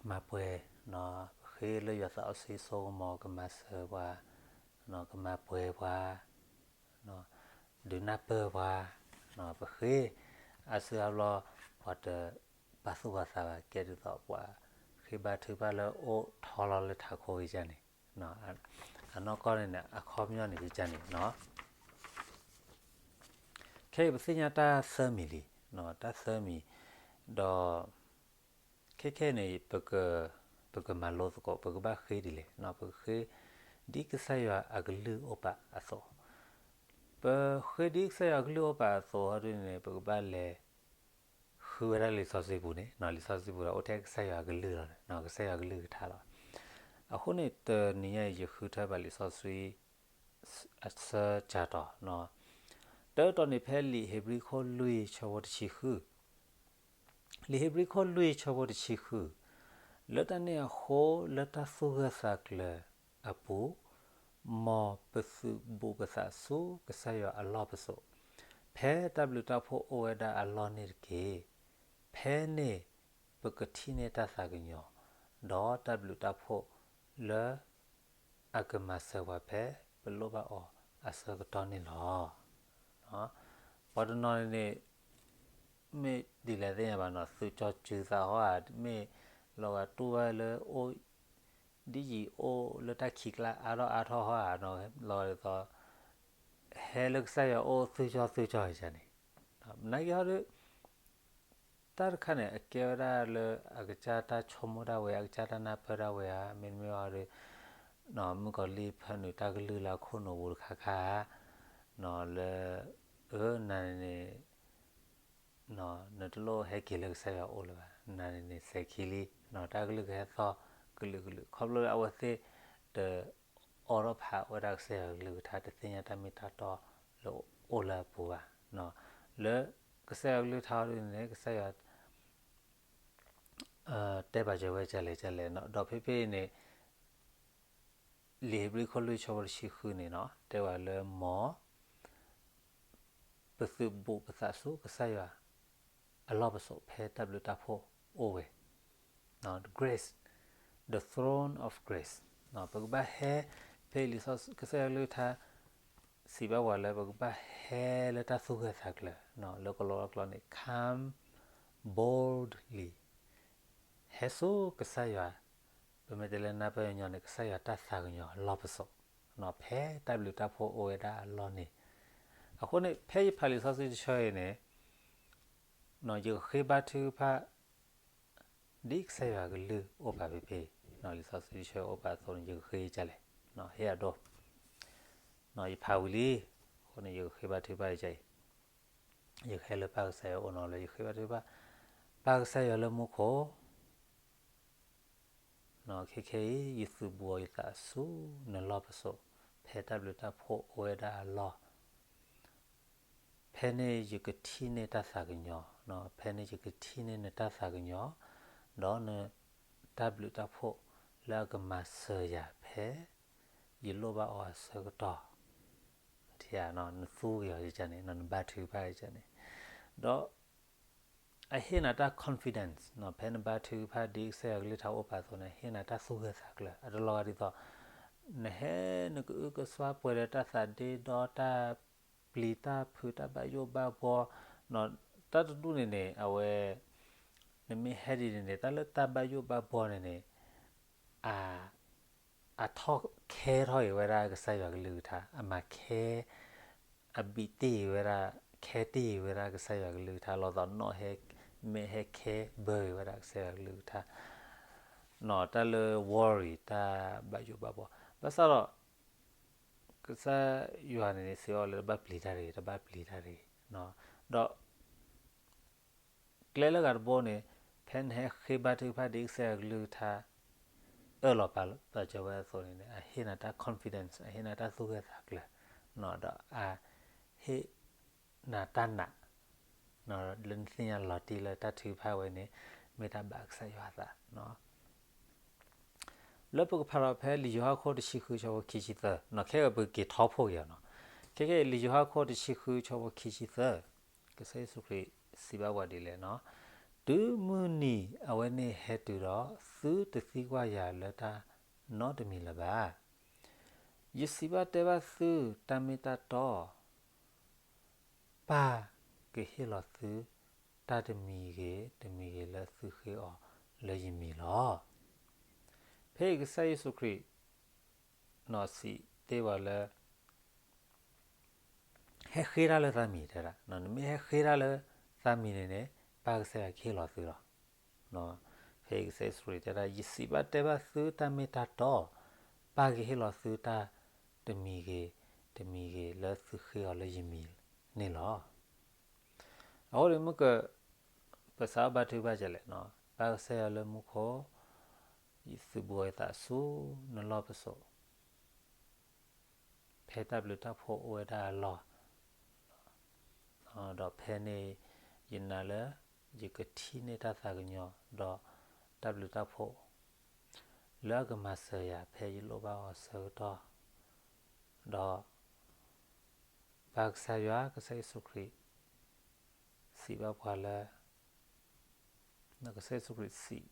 မၤပှဲၤ, ပဃ့လၢယွၤသးစီဆှံစိကမီၤ ကမၤစၢၤပှၤ, ကမၤပှဲၤပှၤ, ဒုးနၢ်ပၢၢ်ပှၤ, ပဃ့ အါစုအါဘျီ ပှၤတပာ်သူၣ်ပာ်သးဘၣ် ကဲဒ်သိးပှၤဃ့ဘါထုကဖၣ်လၢအိၣ်ထီလီၤလၢထးခိၣ်ကစၢ်န့ၣ်, အနီၢ်ကီၢ်န့ၣ်န့ၣ် အခီပညီန့ၣ်ကစၢ်န့ၣ် ခဲအံၤပသ့ၣ်ညါတၢ်သၢမံၤလံ, တၢ်သၢမံၤ, ဒီး ခဲခဲအံၤန့ၣ် ပကမၤလိသကိး ပကဘၣ်ဃ့ဒ်လဲၣ်, ပကဃ့ ဒ်ကစၢ်ယွၤအကလုၢ်အိၣ်ပာ်အသိး, ပဃ့ဒ်ကစၢ်ယွၤအကလုၢ်အိၣ်ပာ်အသိးဟီဒ်န့ၣ် ပကဘၣ်လဲၤ ဃုဝဲဒၣ်လံာ်စီဆှံပူၤန့ၣ်, လံာ်စီဆှံပူၤဒီးအိၣ်ထဲကစၢ်ယွၤအကလုၢ်လီၤ, ကစၢ်ယွၤအကလုၢ်ကထါလီၤ. အဃိန့ၣ် တနံၤညါအံၤ ယဃုထၢဘၣ်လံာ်စီဆှံ အဆၢကတီၢ်, တၢတတီၤန့ၣ် ဖဲလံာ်ဧ့ၤဘြံၤခိၣ်လွံၢ်ဆၢဖိတဆံဃု, လံာ်ဧ့ၤဘြံၤခိၣ်လွံၢ်ဆၢဖိတဆံဃု, လၢတၢ်န့ၣ်အဃိ လၢတၢ်သူၣ်ဂၢၢ်သးကျၢၤအပူၤ, မ်ပသုးဘူးပသးဆူကစၢ်ယွၤအလီၢ်ပစိာ်, ဖဲတၢ်ဘျုးတၢ်ဖှိၣ်အိၣ်ဝဲဒၣ်အလီၢ်န့ၣ်တက့ၢ်. ဖဲန့ၣ် ပကထံၣ်န့ၢ်တၢ်သးကညီၤ, ဒီးတၢ်ဘျုးတၢ်ဖှိၣ်လၢ အကမၤစၢၤပှၤဖဲပလိၣ်ဘၣ်အီၤအဆၢကတီၢ်န့ၣ်လီၤ. ပှၤတနီၤန့ၣ်န့ၣ် မ့ၢ်ဒ်လဲၣ်သ့ၣ်ညါဘၣ်နီၤ, သုးကၠီၤစုၤသးဟီဧါ, မ့ၢ်လီၤဂာ်တူၢ်ဘၣ်လၢအိၣ် ဒ်ယံၤအိၣ်လၢတၢ်ခံးကျါအါထီၣ်အါထီၣ်ဟီဧါနီၤ, လီၤဂာ်ဒ်သိး ဟဲလၢကစၢ်ယွၤအိၣ်သုးကၠီၤသုးကၠီၤန့ၣ်, နာ်က့ဟီဒီး တၢ်တခါန့ၣ် အကဲဝဲဒၣ်လၢအကစၢ်တၢ်ဆိကမိၣ်ဒၣ်ဝဲ အကစၢ်တၢ်နၢ်ပၢၢ်ဒၣ်ဝဲဧါ, မ့တမ့ၢ်ဘၣ်ဒီး မုၣ်ကီၤလံၢ်ဖၢနုာ်တၢ်ကလုၢ်လၢအခိၣ်နူာ်ပူၤတခါခါဧါ, လၢ အၢ နၤန့ၣ်န့ၣ် နတလိၣ်ဟဲက့ၤလၢကစၢ်ယွၤအိၣ်လၢၤဘၣ်, နၤန့ၣ်န့ၣ် စဲၤခံလံ, တၢ်ကလုၢ်ကဟဲသီၣ်ကလုာ်ကလုာ် ခီဖျိလၢအဝဲသ့ၣ်တအိးထီၣ်ဖးဝဲဒၣ်ကစၢ်ယွၤကလုၢ်ကထါ တသ့ၣ်ညါတၢ်မ့ၢ်တၢ်တီလၢအိၣ်လၢအပူၤဘၣ်. လၢကစၢ်ယွၤကလုၢ်ကထါအီၤဒ်န့ၣ် ကစၢ်ယွၤ တဲဘၣ်စၢၤဝဲကလဲၣ်ကလဲၣ်နီၤ, ဒီးဖဲဖဲအံၤန့ၣ် လံာ်ဧ့ၤဘြံၤခိၣ်လွံၢ်ဆၢဖိတဆံဃုန့ၣ်နီၤ တဲဝဲလၢမ် ပသုးဘူးပသးဆူကစၢ်ယွၤအလီၢ်ပစိာ် ဖဲတၢ်ဘျုးတၢ်ဖှိၣ်အိၣ်ဝဲ, grace, the throne of grace, ပကဘၣ်ဟဲ ဖဲလံာ်စီဆှံကစၢ်ယွၤကလုၢ်ကထါ စံးဘၣ်ပှၤလၢပကဘၣ်ဟဲလၢတၢ်သူၣ်ဂၢၢ်သးကျၢၤ လၢကလံးကျိာ်န့ၣ် come boldly, ဟဲဆူကစၢ်ယွၤ, ပမ့ၢ်တဲလၢနၢ်ပၢၢ်ညီန့ၣ် ကစၢ်ယွၤတၢ်သးကညီၤအလီၢ်ပစိာ်, ဖဲတၢ်ဘျုးတၢ်ဖှိၣ်အိၣ်ဝဲဒၣ်အလီၢ်န့ၣ်, အဃိန့ၣ် ဖဲယဖးလံာ်စီဆှံတဆၢအံၤန့ၣ် ယကဃ့ဘါထုကဖၣ် ဒ်ကစၢ်ယွၤကလုၢ်အိၣ်ပာ်ဖဲဖဲ, လံာ်စီဆှံတဆၢအိၣ်ပာ်အသိးန့ၣ် ယကဃ့ကလဲၣ်, ဟ့ၣ်အဒိ, ယဖးဝံၤလံ, အဃိန့ၣ် ယကဃ့ဘါထုကဖၣ်ကလဲၣ်, ယကဟဲလၢပၢ်ကစၢ်ယွၤအအိၣ်နီၤ လၢယဃ့ဘါထုကဖၣ်, ပၢ်ကစၢ်ယွၤလၢမူခိၣ် ခဲခဲအံၤ ယသုးဘူးအီၤယသးဆူနလီၢ်ပစိာ် ဖဲတၢ်ဘျုးတၢ်ဖှိၣ်အိၣ်ဝဲဒၣ်အလီၢ်, ဖဲန့ၣ်ယကထံၣ်န့ၢ်တၢ်သးကညီၤ, ဖဲန့ၣ်ယကထံၣ်န့ၢ်နတၢ်သးကညီၤ, ဒီးနတ တၢ်ဘျုးတၢ်ဖှိၣ်လၢအကမၤစၢၤယၤဖဲ ယလိၣ်ဘၣ်အီၤအဆၢကတီၢ်, နသူက့ၤအီၤန့ၣ် နဘါထုကဖၣ်န့ၣ်, ဒီး အဟ့ၣ်နၤတၢ် confidence ဖဲနဘါထုကဖၣ်ဒ်ကစၢ်ယွၤကလုၢ်ကထါအိၣ်ပာ်အသိးန့ၣ် ဟ့ၣ်နၤတၢ်သူၣ်ဂၢၢ်သးကျၢၤ အတလီၤဂာ်ဒ်သိး နဟဲနကအုကစွါပှဲၤဒီးတၢ်သးဒ့ဒီတၢ်ပျံၤတၢ်ဖုးတၢ်ဘၣ်ယိၣ်ဘၣ်ဘှီ, တၢ်တဒူၣ်န့ၣ်န့ၣ် အဝဲ နမ့ၢ်ဟဲဒ်န့ၣ်န့ၣ် တၢ်လၢတၢ်ဘၣ်ယိၣ်ဘၣ်ဘှီန့ၣ်န့ၣ် အ အထီၣ်ခဲထီၣ်အံၤဝဲဒၣ်ကစၢ်ယွၤကလုၢ်ကထါ, အမၤခဲ, အဘံးတ့ၢ်အံၤဝဲဒၣ်, ခဲတ့ၢ်အံၤဝဲဒၣ်ကစၢ်ယွၤကလုၢ်ကထါ လီၤသီးနီၣ်ဟဲ, မ့ၢ်ဟဲခဲဘၢအံၤဝဲဒၣ်ကစၢ်ယွၤကလုၢ်ကထါ, တၢ်လၢ worry တၢ်ဘၣ်ယိၣ်ဘၣ်ဘှီ, ဘၣ်ဆၣ်ဒီး ကစၢ်ယွၤန့ၣ်န့ၣ် စံးအီၤလၢတဘၣ်ပျံၤတၢ်တဂ့ၤ, တဘၣ်ပျံၤတၢ်တဂ့ၤ, ဒီး ကျဲလၢဂၤတဘိန့ၣ် ဖဲနဟဲဃ့ဘါထုကဖၣ်ဒ်ကစၢ်ယွၤကလုၢ်ကထါ အၢၣ်လီၤပာ်လီၤစၢၤဝဲအသိးန့ၣ်န့ၣ် အဟ့ၣ်နၤတၢ် confidence, အဟ့ၣ်နၤတၢ်သူၣ်ဂၢၢ်သးကျၢၤ, ဒီးအဟ့ၣ်နၤတၢ်နာ် လၢနသ့ၣ်ညါလီၤတံၢ်လၢတၢ်ထုကဖၣ်ဝဲန့ၣ် မ့ၢ်တၢ်ဘၣ်ကစၢ်ယွၤအသး လၢပကဖးထီၣ်ဖဲလံာ်ယိၤဟၣ်ခိၣ်တဆံဃုဆၢဖိခံဆံသၢ, ခဲအံၤပက့ၤထီဖှိၣ်က့ၤအီၤနီၤ, ခဲကနံၣ်အံၤ လံာ်ယိၤဟၣ်ခိၣ်တဆံဃုဆၢဖိခံဆံသၢ, ကစၢ်ယ့ၣ်ၡူးခရံာ်စံးဘၣ်ပှၤဒ်လဲၣ်နီၤ, တုၤမုၢ်နံၤအဝဲန့ၣ်ဟဲတုၤဒီး သုတသံကွၢ်ယၤလၢတၢ်နီတမံၤလၢၤဘၣ်. ယစံးဘၣ်တဲဘၣ်သုတၢ်မ့ၢ်တၢ်တီ ပၢ်ကဟ့ၣ်လီၤသု တၢ်တမံၤဂ့ၤ တမံၤဂ့ၤလၢသုဃ့အီၤလၢယမံၤလီၤ. ဖဲအံၤကစၢ်ယ့ၣ်ၡူးခရံာ် နီၢ်စံးတ့ၢ်ပှၤလၢ ဟဲဃ့တၢ်လၢသးမံၤတဲဒၣ်, နမ့ၢ်ဟဲဃ့တၢ်လၢသးမံၤန့ၣ်န့ၣ် ပၢ်ကစၢ်ယွၤကဟ့ၣ်လီၤသုလီၤ. ဖဲအံၤကစၢ်ယ့ၣ်ၡူးခရံာ်တဲဒၣ် ယစံးဘၣ်တဲဘၣ်သုတၢ်မ့ၢ်တၢ်တီ, ပၢ်ကဟ့ၣ်လီၤသုတၢ်တမံၤဂ့ၤ တမံၤဂ့ၤလၢသုဃ့အီၤလၢယမံၤန့ၣ်လီၤ. အဃိန့ၣ်မ့ၢ်က ပစးထီၣ်ဘါထုကဖၣ်ဒ်လဲၣ်, ပၢ်ကစၢ်ယွၤလၢမူခိၣ်, ယသုးဘူးအသးဆူနလီၢ်ပစိာ် ဖဲတၢ်ဘျုးတၢ်ဖှိၣ်အိၣ်ဝဲဒၣ်အလီၢ်, ဒီးဖဲန့ၣ် ယနာ်လၢ ယကထံၣ်န့ၢ်တၢ်သးကညီၤ ဒီးတၢ်ဘျုးတၢ်ဖှိၣ် လၢအကမၤစၢၤယၤဖဲယလိၣ်ဘၣ်အီၤအဆၢကတီၢ်, ဒီး ပၢ်ကစၢ်ယွၤ ကစၢ်ယ့ၣ်ၡူးခရံာ် စံးဘၣ်ပှၤလၢ ကစၢ်ယ့ၣ်ၡူးခရံာ်စံး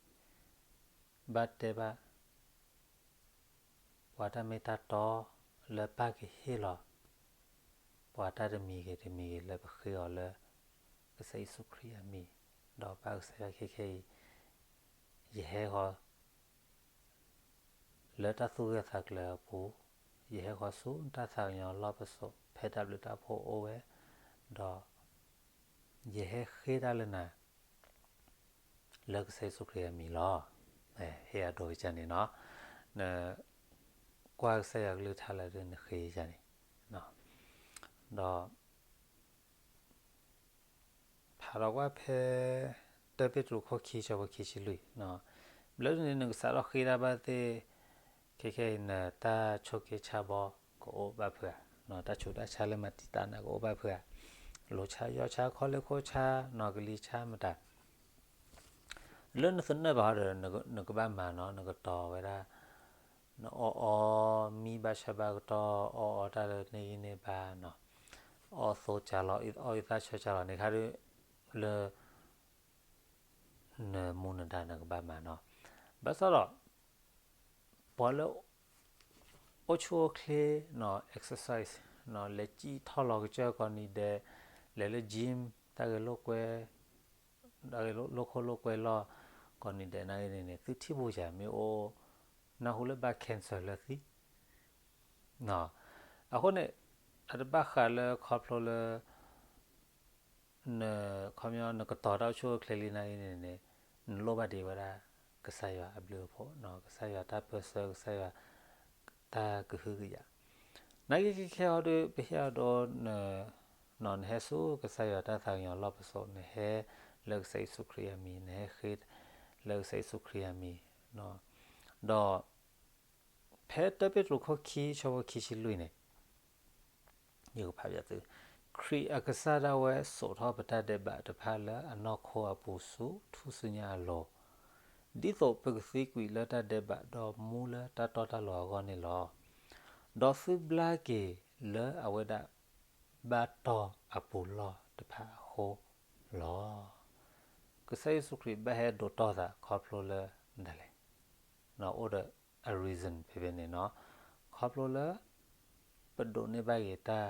ဘၣ်တဲဘၣ် ပှၤတၢ်မ့ၢ်တၢ်တီ လၢပၢ်ကဟ့ၣ်လီၤ ပှၤတၢ်တမံၤဂ့ၤတမံၤဂ့ၤလၢပဃ့အီၤလၢ ကစၢ်ယ့ၣ်ၡူးခရံာ်အမံၤ, ဒီးပၢ်ကစၢ်ယွၤခဲခဲအံၤ ယဟဲဃီၤ လၢတၢ်သူၣ်ဂၢၢ်သးကျၢၤအပူၤ, ယဟဲဃီၤဆူတၢ်သးကညီၤလီၢ်ပစိာ် ဖဲတၢ်ဘျုးတၢ်ဖှိၣ်အိၣ်ဝဲ, ဒီး ယဟဲဃ့တၢ်လၢနၤ လၢကစၢ်ယ့ၣ်ၡူးခရံာ်အမံၤလီၤ. ဟ့ၣ်အဒိကစၢ်န့ၣ်နီၤ, နကွၢ်ကစၢ်ယွၤကလုၢ်ကထါလၢဒ်န့ၣ်ဃ့ကစၢ်န့ၣ်, ဒီး ဖးထီၣ်ကွၢ်ဖဲ တၢပ့းတရူးခိၣ်ခံ ဆၢဖိခံဆံလွံၢ်, ဘျီဒ်န့ၣ် နကစးထီၣ်ဃ့တၢ်ဘၣ်သ့ၣ်, ခဲခဲအံၤနတၢ်ဆိးက့ဆါဘီကအိၣ်ဘၣ်ဖုးဧါ, တၢ်ဆူးတၢ်ဆါလၢမၤတံာ်တာ်နၤကအိၣ်ဘၣ်ဖုးဧါ, လိၤဆါယီၢ်ဆါ ခီလ့ၢ်ခိၣ်ဆါ နီၢ်ကလံၤဆါမတၤ လၢနသနၢၣ်ဘၣ်ဟီဒီး နကဘၣ်မၤနီၤ နကတီၤဝဲဒၣ် နအီၣ်အီမံဘၣ်ဆၢဘၣ်ကတီၢ် အီၣ်အီတၢ်လၢန့ၢ်ဂံၢ်န့ၢ်ဘါနီၤ, အီၣ်သိကၢ်လီၤ အီၣ်အံသၣ်ဆၢကၢ်လီၤန့ၣ်ခါဒုး လၢ နမူနဒါနကဘၣ်မၤနီၤ, ဘၣ်ဆၣ်ဒီး ပှၤလၢ အိၣ်ဆူၣ်အိၣ်ချ့နီၤ exercise နီၤ လဲၤစံၣ်ထီၣ်လီၤကစၢၢ်ကိးနံၤဒဲး, လဲၤလၢ gym တၢ်ဂဲၤလိာ်ကွဲ တၢ်ဂဲၤလိာ်ခိၣ်လိာ်ကွဲလီၢ် ကိးနံၤဒဲးနာ်ဂ့ၤန့ၣ်န့ၣ် သုထံၣ်ဘိယၤမ့ၢ်အိၣ် နၢ်ဟူလၢဘၣ် cancer လၢသံ အဃိန့ၣ် အတဘၣ်ဃးလၢခီဖျိလၢ န ခီပညီ နကတီၤတၢ်အိၣ်ဆူၣ်အိၣ်ချ့လံနာ်ဂ့ၤန့ၣ်န့ၣ် နလိၣ်ဘၣ်ဒံးဝဲဒၣ် ကစၢ်ယွၤအဘျုးအဖှိၣ် ကစၢ်ယွၤတၢ်ပၢဆှၢ ကစၢ်ယွၤ တၢ်ကဟုကယာ် နာ်ဂ့ၤခဲခဲအံၤဒီး ပဟ့ၣ်အဒိ နဟဲဆူကစၢ်ယွၤတၢ်သးကညီၤလီၢ်ပစိာ် နဟဲလၢကစၢ်ယ့ၣ်ၡူးခရံာ်အမံၤ နဟဲဃ့ လၢကစၢ်ယ့ၣ်ၡူးခရံာ်အမံၤ ဒီး ဖဲတၢပ့းတရူးခိၣ်ခံ ဆၢဖိခံဆံလွံၢ်န့ၣ် ယကဖးပၠးသု, ခရံာ်အကစၢ်ဒၣ်ဝဲစိာ်ထီၣ်ပတၢ်ဒဲးဘးတဖၣ်လၢအနီၢ်ခိအပူၤဆူထူၣ်စုညါအလိၤ, ဒ်သိးပကသံကွံာ်လၢတၢ်ဒဲးဘး ဒီးမူလၢတၢ်တီတၢ်လိၤအဂီၢ်န့ၣ်လီၤ. ဒီးသုဘျါက့ၤလၢအဝဲဒၣ်ဘၣ်တီၢ်အပူၤလီၢ်တဖၣ်အဃိလီၤ. ကစၢ်ယ့ၣ်ၡူးခရံာ်ဘၣ်ဟဲဒိးတီၢ်သးခီဖျိလၢဒ်လဲၣ်, အိၣ်ဒီးအ reason ဖဲဖဲန့ၣ်နီၤ, ခီဖျိလၢ ပဒိးန့ၢ်ဘၣ်က့ၤတၢ်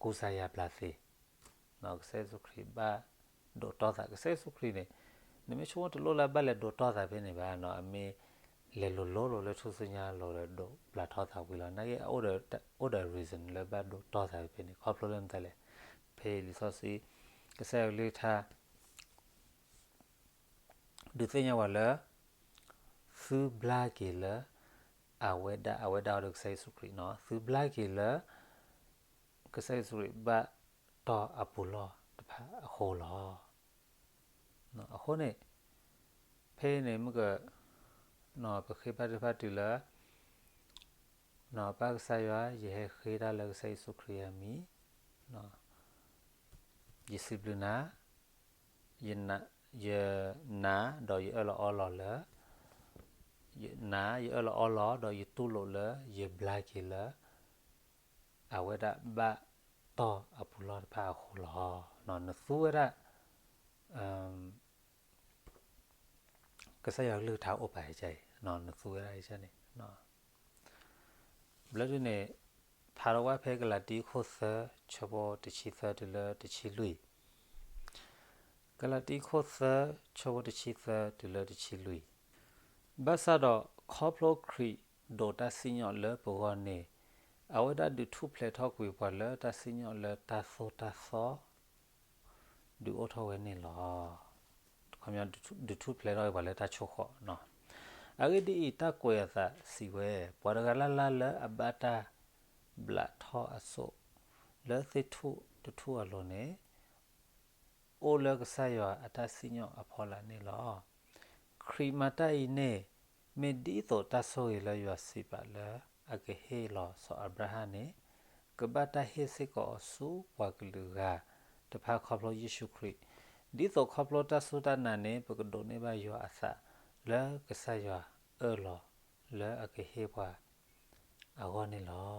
ကူစါယါဘျါသ့, ကစၢ်ယ့ၣ်ၡူးခရံာ်ဘၣ်ဒိးတီၢ်သး, ကစၢ်ယ့ၣ်ၡူးခရံာ်န့ၣ် နမ့ၢ်ဆိကမိၣ်တလိၣ်လၢအဘၣ်လဲၤဒိးတီၢ်သးဖဲန့ၣ်ဘၣ်နီၤ, အမ့ၢ်လဲၤလိၤလိၤလိၤလၢထူၣ်စုညါအလိၤဒီးဒိးဘျါထီၣ်သးဝံၤလီၤ. နာ်က့ အိၣ်ဒီး reason လၢဘၣ်ဒိးတီၢ်သးဖဲန့ၣ် ခီဖျိလၢမတၤလဲၣ်. ဖဲလံာ်စီဆှံ ကစၢ်ယွၤကလုၢ်ကထါ ဒုးသ့ၣ်ညါဝဲလၢ သုဘျါက့ၤလၢ အဝဲဒၣ် အဝဲဒၣ်ဒီးကစၢ်ယ့ၣ်ၡူးခရံာ်နီၤ, သုဘျါက့ၤလၢ ကစၢ်ယ့ၣ်ၡူးခရံာ်ဘၣ်တီၢ်အပူၤလီၢ်တဖၣ်အဃိလီၤ. အဃိန့ၣ် ဖဲအံၤန့ၣ် မ့ၢ်က ပဃ့ဘါထုကဖၣ်တုၤလၢ ပၢ်ကစၢ်ယွၤ ယဟဲဃ့တၢ်လၢကစၢ်ယ့ၣ်ၡူးခရံာ်အမံၤ, ယစံးဘျုးနၤ, ယနာ်, ယနာ်ဒီးယအၢၣ်လီၤအီလီၤလၢ, ယနာ် ယအၢၣ်လီၤအီလီၤ ဒီးယတူၢ်လိာ်လၢ ယဘျါက့ၤလၢ အဝဲဒၣ်ဘၣ်တီၢ်အပူၤလီၢ်တဖၣ်အဃိလီၤ. နသူဝဲဒၣ် ကစၢ်ယွၤကလုၢ်ကထါအိၣ်ပာ်အံၤ, နသူဝဲဒၣ်အံၤန့ၣ် ဘျီဒုန့ၣ် ဖးထီၣ်ဝဲဖဲကလၤတံခိၣ်သၢ ဆၢဖိတဆံသၢတုၤလၢတဆံလွံၢ်, ကလၤတံခိၣ်သၢ ဆၢဖိတဆံသၢတုၤလၢတဆံလွံၢ်, ဘၣ်ဆၣ်ဒီးခီဖျိခရံာ်ဒိးတၢ်စံၣ်ညီၣ်လၢပဂီၢ်န့ၣ်, အဝဲဒၣ်ဒုးထူၣ်ဖျဲးထီၣ်ကွံာ်ပှၤလၢတၢ်စံၣ်ညီၣ်လၢတၢ်သိၣ်တၢ်သီ ဒုးအိၣ်ထီၣ်ဝဲန့ၣ်လီၤ. ဒုးထူၣ်ဖျဲးထီၣ်ဝဲပှၤလၢတၢ်ဆိၣ်ဃီၣ်, အဂ့ၢ်ဒ်အံၤ, တၢ်ကွဲးအသးစံးဝဲ, ပှၤတဂၤလၢ်လၢ်လၢအဘၣ်တၢ်ဘျးထီၣ်အစိၣ် လၢသ့ၣ်ထူၣ်တထူၣ်အလိၤန့ၣ်, အိၣ်လၢကစၢ်ယွၤအတၢ်စံၣ်ညီၣ်အဖီလာ်န့ၣ်လီၤ. ခရံာ်မၤတၢ်အံၤန့ၣ် မ့ၢ်ဒ်သိးတၢ်ဆိၣ်ဂ့ၤလၢယွၤစံးပာ်လၢအကဟ့ၣ်လီၤစီၤအၤဘြၤဟၣ်န့ၣ်, ကဘၣ်တၢ်ဟ့ၣ်စ့ၢ်ကီးအီၤဆူပှၤကလုာ်ဂၤတဖၣ်ခီဖျိယ့ၣ်ၡူးခရံာ်, ဒ်သိးခီဖျိတၢ်စူၢ်တၢ်နာ်န့ၣ် ပကဒိးန့ၢ်ဘၣ်ယွၤအသးလၢကစၢ်ယွၤအၢၣ်လီၤလၢအကဟ့ၣ်ပှၤ အဂီၢ်န့ၣ်လီ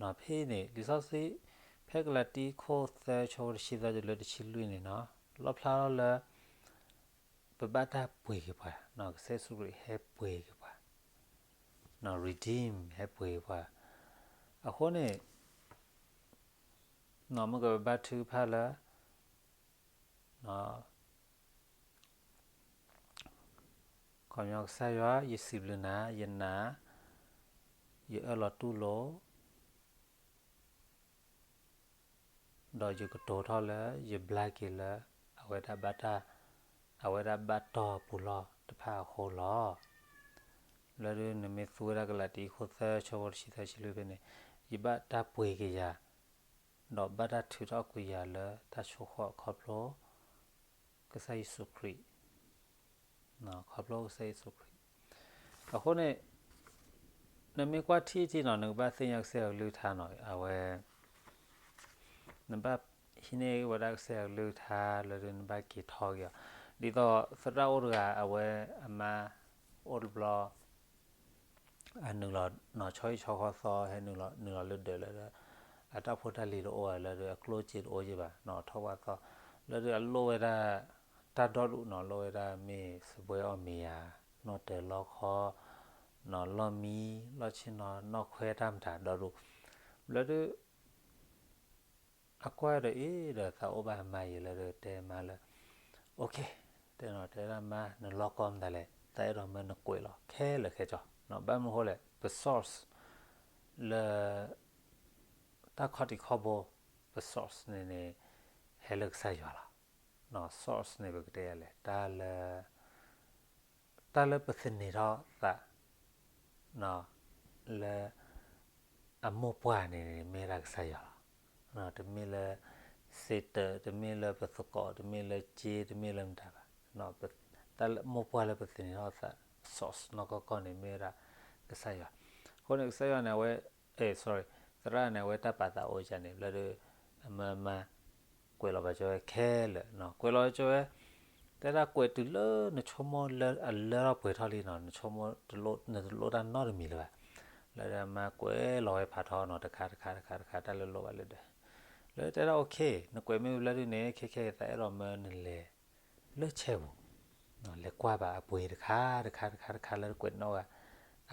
ၤ. ဖဲအံၤန့ၣ် လံာ်စီဆှံ ဖဲကလၤတံခိၣ်သၢ ဆၢဖိတဆံသၢတုၤလၢတဆံလွံၢ်န့ၣ်နီၤ, လီၣ်ဖျါထီၣ်လၢ ပဘၣ်တၢ်ပှ့ၤက့ၤပှၤ, ကစၢ်ယ့ၣ်ၡူးခရံာ်ဟဲပှ့ၤက့ၤပှၤ, redeem ဟဲပှ့ၤက့ၤပှၤ, အဃိန့ၣ် မ့ၢ်ကပဘါထုကဖၣ်လၢ ခီပညီကစၢ်ယွၤ ယစံးဘျုးနၤ, ယနာ်, ယအၢၣ်လီၤတူၢ်လိာ်, ဒီးယကတိၤထီၣ်လၢ ယဘျါက့ၤလၢ အဝဲဒၣ်ဘၣ်တၢ်, အဝဲဒၣ်ဘၣ်တီၢ်ပူၤလီၢ်တဖၣ်အဃိလီၤ. လၢဒုးနမ့ၢ်သူဝဲဒၣ်ကလၤတံခိၣ်သၢ ဆၢဖိတဆံသၢ ဆံလွံၢ်ဖဲန့ၣ်, ယဘၣ်တၢ်ပှ့ၤက့ၤယၤ, ဒီးဘၣ်တၢ်ထုးထီၣ်ကွံာ်ယၤလၢတၢ်ဆိၣ်ဃီၣ်ခီဖျိ ကစၢ်ယ့ၣ်ၡူးခရံာ်, ခီဖျိကစၢ်ယ့ၣ်ၡူးခရံာ်. အဃိန့ၣ် နမ့ၢ်ကွၢ်ထံထံနီၤ နကဘၣ်သ့ၣ်ညါကစၢ်ယွၤကလုၢ်ကထါနီၤ, အဝဲ နဘၣ်ဟံးန့ၢ်ဝဲဒၣ်ကစၢ်ယွၤကလုၢ်ကထါလၢဒုးနဘၣ်က့ၤထီက့ၤအီၤ, ဒ်သိးသရၣ်အိၣ်တဂၤ အဝဲအမါအိၣ်တဘျီ အနုာ်လီၤနီၤဆီဟံၣ်ဆီဃီသီ ဟဲနုာ်လီၤလၢဒၢးလၢ အတၢ်ဖိတၢ်လံၤတအိၣ်လၢဒုး အကျိၣ်စ့တအိၣ်ယံၤဘၣ်နီၤ ထီၣ်ဝၣ်သီ, လၢဒုးအလိၣ်ဝဲဒၣ် တၢ်ဒီဒူၣ်နီၤ လိၣ်ဝဲဒၣ်မ့ၢ်စပွဲအီၣ်မ့ၤယၤ, နီၣ်တၢၤလီခီ, နီၤလီၢ်မံ, လီၢ်ဆ့ၣ်နီၤ, နီၣ်ခွဲတၢ်မတၤဒီဒူၣ်, လၢဒုး အကွၢ်ဒီးအ့ၣ်ဒီးသးအိၣ်ဘၣ်အမါယံၤလၢဒုးတဲမါလၢ okay, တဲနီၤ တဲဒၣ်မါ နလီၢ်ကီမတၤလဲၣ် သးအဲၣ်ဒိးမၢနကွဲးလီၤခဲလၢာ်ခဲဆ့, ဘၣ်မနုၤဃိလဲၣ် ပ source လၢ တၢ်ခီၣ်ထံးခီၣ်ဘိ ပ source န့ၣ်န့ၣ် ဟဲလၢကစၢ်ယွၤလီၤ. source န့ၣ် ပကတဲယၤလဲၣ် တၢ်လၢ တၢ်လၢပသန့ၤထီၣ်သး လၢ အမိၢ်ပှၢ်န့ၣ် မ့ၢ်ဒၣ်ကစၢ်ယွၤလီၤ. တမ့ၢ်လၢ စ့တၢး, တမ့ၢ်လၢပသကိး, တမ့ၢ်လၢစ့, တမ့ၢ်လၢမတၤဘၣ်. တၢ်လၢမိၢ်ပှၢ်လၢပသန့ၤထီၣ်သး source နီၢ်ကီၢ်ကီၢ်န့ၣ် မ့ၢ်ဝဲဒၣ်ကစၢ်ယွၤ. အဃိန့ၣ် ကစၢ်ယွၤန့ၣ် အဝဲ sorry, သရၣ်န့ၣ် အဝဲတၢ်ပာ်သးအိၣ်ကန့ၣ် ဘျီဒီး အမၢမါ ကွဲးလီၤဘၣ်ကၢဝဲခဲလၢာ်, ကွဲးလီၤကၢဝဲ တဲဒၣ်ကွဲးတုၤလၢနဆိကမိၣ်လၢအလၢထီၣ်ပှဲၤထီၣ်လံနီၤ, နဆိကမိၣ်တလိၣ် နတလိၣ်တၢ်နီတမံၤလၢၤဘၣ်. လၢဒၣ်မါကွဲးလီၤဝဲဖးထီနီၤ, တခါတခါတခါတခါ တၢ်လၢလိၣ်ဘၣ်လၢဒၢး. လၢတဲဒၣ် okay, နကွဲးမ့ၢ်ဝံၤလၢဒုန့ၣ် ခဲခဲအံၤသးအဲၣ်ဒိးမၢနလဲၤလၢဆဲပူၤ, လဲၤကွၢ်ဘၣ်အပှ့ၤတခါတခါတခါတခါ လၢကွဲးနီၣ်ဂၤ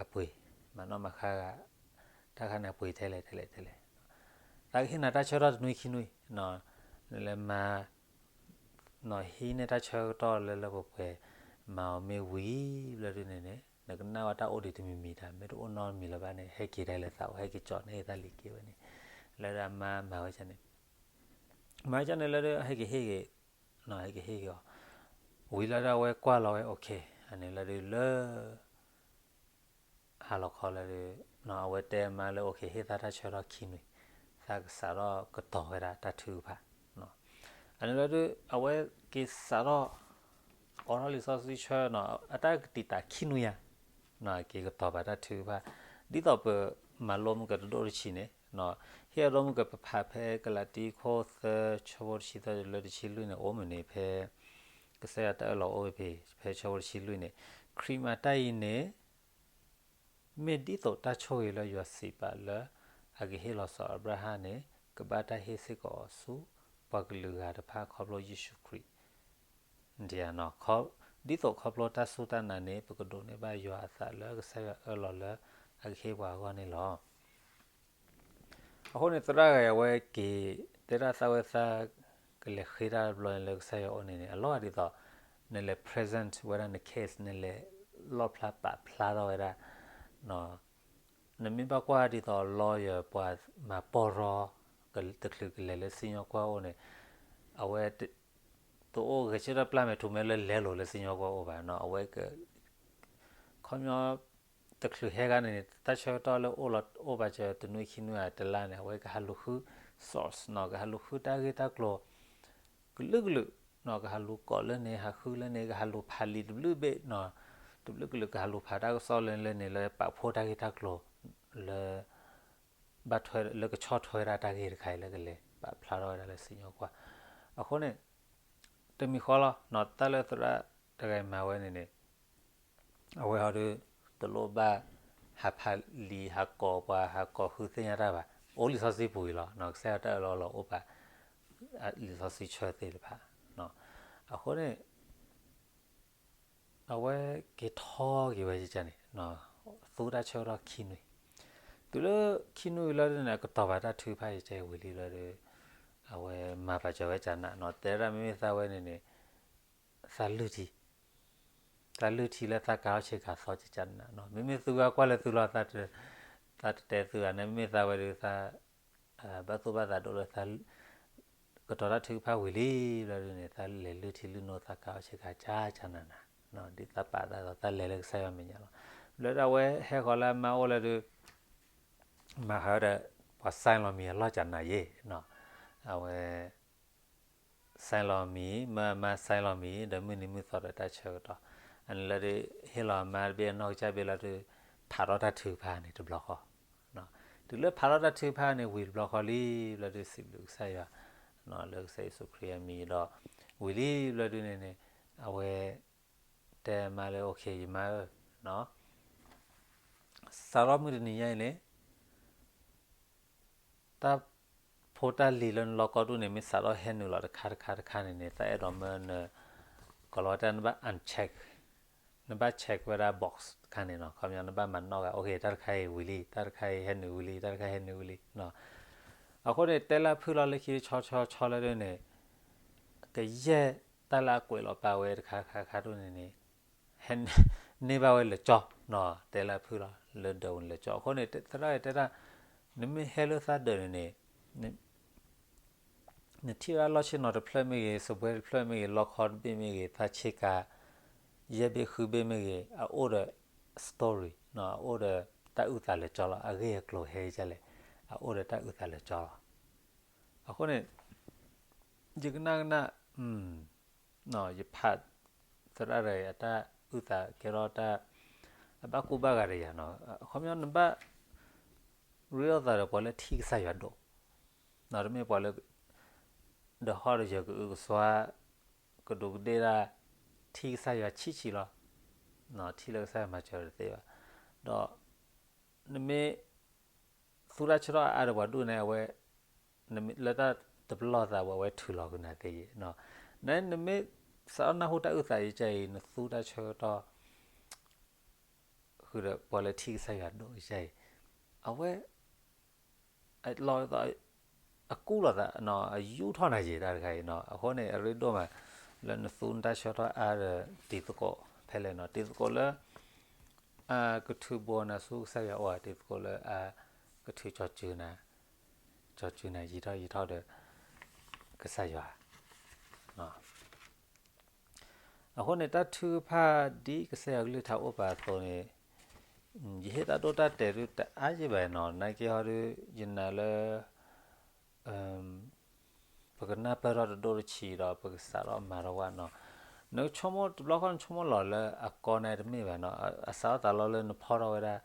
အပှ့ၤ, မၤနီၣ်မၤဃါဂၤ တၢ်ခါန့ၣ်အပှ့ၤထဲလဲၣ်ထဲလဲၣ်ထဲလဲၣ်. သးကဟ့ၣ်နၤတၢ်ဆၢကတီၢ်တနွံခံနွံ, နလဲၤမၤ ဟံးန့ၢ်တၢ်ဆၢကတီၢ်လၢလၢပှဲၤပှဲၤ မၤအီၤမ့ၢ်ဝံၤဘျီဒုန့ၣ်န့ၣ် နကနၣ်ဝဲတၢ်အိၣ်ဒံးတမံၤမံၤတၢ် မ့ၢ်တအိၣ်နီတမံၤလၢၤဘၣ်န့ၣ် ဟဲက့ၤတၢ်လၢသးအိၣ် ဟဲက့ၤကၠီန့ၢ်သးလံၤက့ၤဝဲန့ၣ်, လၢဒၣ်မါမၤဝဲန့ၣ်, မၤဝဲန့ၣ်လၢဒၣ်ဟဲက့ၤဟ့ၣ်က့ၤ, ဟဲက့ၤဟ့ၣ်က့ၤအီၤ, ဝံၤလၢဒၣ်အဝဲကွၢ်လီၤဝဲ okay, အန့ၣ်လၢဒၣ်လၢ ဟါလီၤခီလၢဒၣ် အဝဲတဲမါလၢ okay, ဟ့ၣ်သးတၢ်ဆၢထီၣ်ခံနွံ, သးကစးထီၣ်ကတီၤဝဲဒၣ်တၢ်ထုကဖၣ်. အန့ၣ်လၢဒၣ် အဝဲက့ၤစးထီၣ် အိးထီၣ်လံာ်စီဆှံဆၢနီၤ အတၢ်ကတံာ်တာ်ခံနွံယါ, က့ၤကတီၤဘၣ်တၢ်ထုကဖၣ်, ဒ်သိးပမၤလိမုၢ်ကတဒိၣ်တဆံန့ၣ်, ဟ့ၣ်အဒိမုၢ်ကပဖးဖဲကလၤတံခိၣ်သၢ ဆၢဖိတဆံသၢတုၤလၢတဆံလွံၢ်န့ၣ် အိၣ်မုၢ်န့ၣ်ဖဲ ကစၢ်ယွၤတၢ်အၢၣ်လီၤအိၣ်ဖဲ ဖဲဆၢဖိတဆံလွံၢ်န့ၣ်, ခရံာ်မၤတၢ်အံၤန့ၣ် မ့ၢ်ဒ်သိးတၢ်ဆိၣ်ဂ့ၤလၢယွၤစံးပာ်လၢ အကဟ့ၣ်လီၤစီၤအၤဘြၤဟၣ်န့ၣ် ကဘၣ်တၢ်ဟ့ၣ်စ့ၢ်ကီးအီၤဆူ ပှၤကလုာ်ဂၤတဖၣ်ခီဖျိယ့ၣ်ၡူးခရံာ်, ဒ်သိးခီဖျိတၢ်စူၢ်တၢ်နာ်န့ၣ် ပကဒိးန့ၢ်ဘၣ်ယွၤအသးလၢကစၢ်ယွၤအၢၣ်လီၤလၢအကဟ့ၣ်ပှၤအဂီၢ်န့ၣ်လီၤ. အဃိန့ၣ် သရၣ်ဂၤအဝဲက့ၤ တဲဒၣ်သးဝဲသး ကလဲၤဃ့တၢ်တဘျီန့ၣ်လၢကစၢ်ယွၤအအိၣ်န့ၣ်န့ၣ် အလီၢ်ဒ်သိး နလဲၤ present ဝဲဒၣ်န case နလဲၤလီၣ်ဖျါပာ်ဖျါထီၣ်ဝဲဒၣ် နမ့ၢ်ဘၣ်ကွၢ်ဒ်သိး lawyer ပှၤမၤပီၢ်ရီ တချုးကလဲၤလၢစံၣ်ညီၣ်ကွီၢ်အိၣ်န့ၣ် အဝဲ တအိၣ်ဂဲၤဆၢထၢၣ်ပျၢ်မဲာ်ထူမဲာ်လၢလဲၤလိာ်လၢစံၣ်ညီၣ်ကွီၢ်အိၣ်ဘၣ်နီၤ အဝဲ ခီပညီ တချုးဟဲဂၤန့ၣ်န့ၣ် တၢ်ဆၢကတီၢ်လၢအိၣ်လီၤအိၣ်ဘၣ်စၢၤတနွံခံနွံဧါတလါန့ၣ် အဝဲကဟးလူၤဃု source နီၤ ကဟးလူၤဃုတၢ်ဂ့ၢ်တၢ်ကျိၤ ကလုာ်ကလုာ်နီၤ ကဟးလူၤကိးလၢန့ၣ် ဟးဃုလၢန့ၣ် ကဟးလူၤဖးလံာ်တဘျုးဘ့ၣ်နီၤ တဘျုးကလုာ် ကဟးလူၤဖးတၢ်ကစီၣ်လၢန့ၣ် လၢပာ်ဖှိၣ်တၢ်ဂ့ၢ်တၢ်ကျိၤ လၢ ဘၣ်ထွဲလၢကဆီၣ်ထွဲဝဲဒၣ်တၢ်ဂ့ၢ်တခါအံၤလၢကလဲၤပာ်ဖျါထီၣ်ဝဲဒၣ်လၢစံၣ်ညီၣ်ကွီၢ်. အဃိန့ၣ် တမံၤဃီလီၤနီၤ တၢ်လၢသရၣ်တဂၤအံၤမၤဝဲန့ၣ်န့ၣ် အဝဲဟီဒုး တလိၣ်ဘၣ်ဟးဖးလံာ် ဟးကိးပှၤ ဟးကိးဃုသ့ၣ်ညါတၢ်ဘၣ်. အိၣ်လံာ်စီဆှံပူၤအံၤလီၤ. ကစၢ်ယွၤတၢ်အၢၣ်လီၤအီလီၤအိၣ်ပာ် လံာ်စီဆှံဆၢသ့ၣ်တဖၣ်. အဃိန့ၣ် အဝဲက့ၤထီၣ်က့ၤဝဲန့ၣ် သူတၢ်ဆၢကတီၢ်ခံနွံ. တုၤလၢခံနွံလီၤဒုးန့ၣ် အကတီၤဘၣ်တၢ်ထုကဖၣ်ယတဲဝံၤလံလီၤဒုး အဝဲမၤပာ်စၢၤဝဲကနးနီၤ တဲဒၣ်မ့မ့ၢ်သးဝဲန့ၣ်န့ၣ် သးလုၢ်ထံ သးလုၢ်ထံလၢသးကၤထီၣ်ဆ့ကၤသီကနးနီၤ မ့မ့ၢ်သုဂၤကွၢ်လၢသုလီၤ သးတတဲသုဂၤန့ၣ် မ့မ့ၢ်သးဝဲဒုးသး ဘၣ်သူၣ်ဘၣ်သးဒိၣ်လၢသး ကတီၤတၢ်ထုကဖၣ်ဝံၤလံ ဘျီဒုးန့ၣ် သးလဲၤလုၢ်ထံလုၢ်နိသးကၤထီၣ်ဆ့ကၤကနးနး ဒ်သးပာ်သးဒီးသးလဲၤလၢကစၢ်ယွၤမဲာ်ညါလီၤ. ဘျီဒၣ်ဝဲဟဲဃီၤလၢအမါအိၣ်လၢဒုး မၤဟးဒီး ပှၤ sign လီၤမံၤအလီၢ်ကနးယဲၢ် အဝဲ sign လီၤမံၤ မၢအမါ sign လီၤမံၤ ဒီးမုၢ်နံၤမုၢ်သီဒီးတၢ်ဆၢကတီၢ် အန့ၣ်လီၤဒုး ဟ့ၣ်လီၤအမါတဘ့ၣ်အနီၢ်ကစၢ်ဘ့ၣ်လီၤဒုး ဖးထီၣ်တၢ်ထုကဖၣ်န့ၣ်တဘျီဃီ တုၤလၢဖးထီၣ်တၢ်ထုကဖၣ်န့ၣ်ဝံၤတဘျီဃီလံ ဘျီဒုးစံးဘျုးကစၢ်ယွၤ လၢကစၢ်ယ့ၣ်ၡူးခရံာ်အမံၤဒီး ဝံၤလံဘျီဒုးန့ၣ်န့ၣ် အဝဲ တဲမါလၢ okay ယမါဧၢ စးထီၣ်မုၢ်တနံၤညါအံၤန့ၣ် တၢ်ဖိတၢ်လံၤလၢနလီၢ်ကီၢ်ဒူၣ်န့ၣ် မ့ၢ်စးထီၣ်ဟဲနုာ်လီၤတခါတခါတခါန့ၣ်န့ၣ် သးအဲၣ်ဒိးမၢန ကိးလီၤတၢ်နဘၣ် uncheck နဘၣ် check ဝဲဒၣ် box တခါန့ၣ်နီၤ ခီပညီနဘၣ်မၤနီၣ်ဂၤ okay တၢ်တခါအံၤဝံၤလံ တၢ်တခါအံၤဟဲနုာ်ဝံၤလံ တၢ်တခါဟဲနုာ်ဝံၤလံ အဃိန့ၣ် တဲလၢဖုၣ်လီၤလၢခံတဆီဆီဆီလၢဒ်န့ၣ် ကယဲၢ်တၢ်လၢအကွဲးလီၤပာ်ဝဲတခါခါခါဒ်န့ၣ်န့ၣ် ဟဲ န့ၢ်ဘၣ်ဝဲလၢာ်ကၠီနီၤ တဲလၢဖုၣ်လီၤ လၢဒၢးဝဲန့ၣ်လၢာ်ကၠီ အဃိန့ၣ် သရၣ်အံၤတဲတၢ် နမ့ၢ်ဟဲလၢသးဒၢးန့ၣ်န့ၣ် နထံၣ်ဝဲဒၣ်လီၢ်ဆ့ၣ်နီၤတဖျၢၣ်မ့ၢ်ဂ့ၤ စပွဲတဖျၢၣ်မ့ၢ်ဂ့ၤ လီၢ်ခီတဘ့ၣ်မ့ၢ်ဂ့ၤ သးဆ့ကၤ ယဲၢ်ဘ့ၣ်ဃုဘ့ၣ်မ့ၢ်ဂ့ၤ အအိၣ်ဒီး story နီၤ အအိၣ်ဒီးတၢ်အုၣ်သးလၢာ်ကၠီလီၤ အဂ့ၢ်အကျိၤဟဲကလဲၣ် အအိၣ်ဒီးတၢ်အုၣ်သးလၢာ်ကၠီလီၤ အဃိန့ၣ် ယကနၣ်ကနၣ် ယဖး သရၣ်တဂၤအံၤအတၢ်အုၣ်သးကဲထီၣ်တၢ် အဘၣ်ကူဘၣ်ဂာ်ဒီးယၤနီၤ အခီပညီနဘၣ် ရ့လိာ်သးဒီးပှၤလၢထံၣ်ကစၢ်ယွၤဒိၣ် တမ့ၢ်ပှၤလၢ ဒီးဟီၣ်ဒီးယၢၤကအုကစွါ ကဒူးကဒ့ၣ်ဒၣ် ထံၣ်ကစၢ်ယွၤဆံးဆံးလီၤ. ထံၣ်လၢကစၢ်ယွၤမၤစၢၤတသ့ဘၣ်. ဒီး နမ့ၢ် သူတၢ်ဆၢထီၣ်အါဒီးပှၤဒိၣ်န့ၣ် အဝဲ လၢတၢ်တပလီၢ်သးပူၤ အဝဲထုးလီၤဃုာ်နၤသ့ယံၤ. နမ့ၢ်စးထီၣ်နၢ်ဟူတၢ်အုၣ်သးယံၤကဲအံၤ နသူတၢ်ဆၢကတီၢ် ဃုာ်ဒီးပှၤလၢထံၣ်ကစၢ်ယွၤဒိၣ်ကဲအံၤ အဝဲ လီၤ အကူၣ်လိာ်သး အယူၢ်ထီၣ်နၤယံၤတၢ်တခါအံၤနီၤ. အဃိန့ၣ် အရ့ဒိၣ်မး လၢနသူနတၢ်ဆၢထီၣ်အါဒီးတံၤသကိးဖဲလဲၣ်နီၤ. တံၤသကိးလၢ အကထုးဘူးနၤဆူကစၢ်ယွၤအိၣ်ဧါ, တံၤသကိးလၢအကထုး ကၠီၤစုနၤ ယံာ်ထီၣ်ယံာ်ထီၣ်ဒီး ကစၢ်ယွၤ အဃိန့ၣ် တၢ်ထုကဖၣ်ဒ်ကစၢ်ယွၤကလုၢ်ကထါအိၣ်ပာ်အသိးန့ၣ် ယဟ့ၣ်တၢ်ဒိၣ်တၢ်တဲာ်ဒုးတအါယံၤဘၣ်နီၤ. နာ်က့ဟီဒုး ယနာ်လၢ ပကနၢ်ပၢၢ်ထီၣ်တဒိၣ်တဆံးဒီး ပကစးထီၣ်မၤထီၣ်ဝဲနီၤ. နကဆိကမိၣ်တဘျီဃီ နဆိကမိၣ်လီၤလၢအကီန့ၣ်တမ့ၢ်ဘၣ်နီၤ. အစးထီၣ်သးလီလၢနဖီၣ်ထီၣ်ဝဲဒၣ်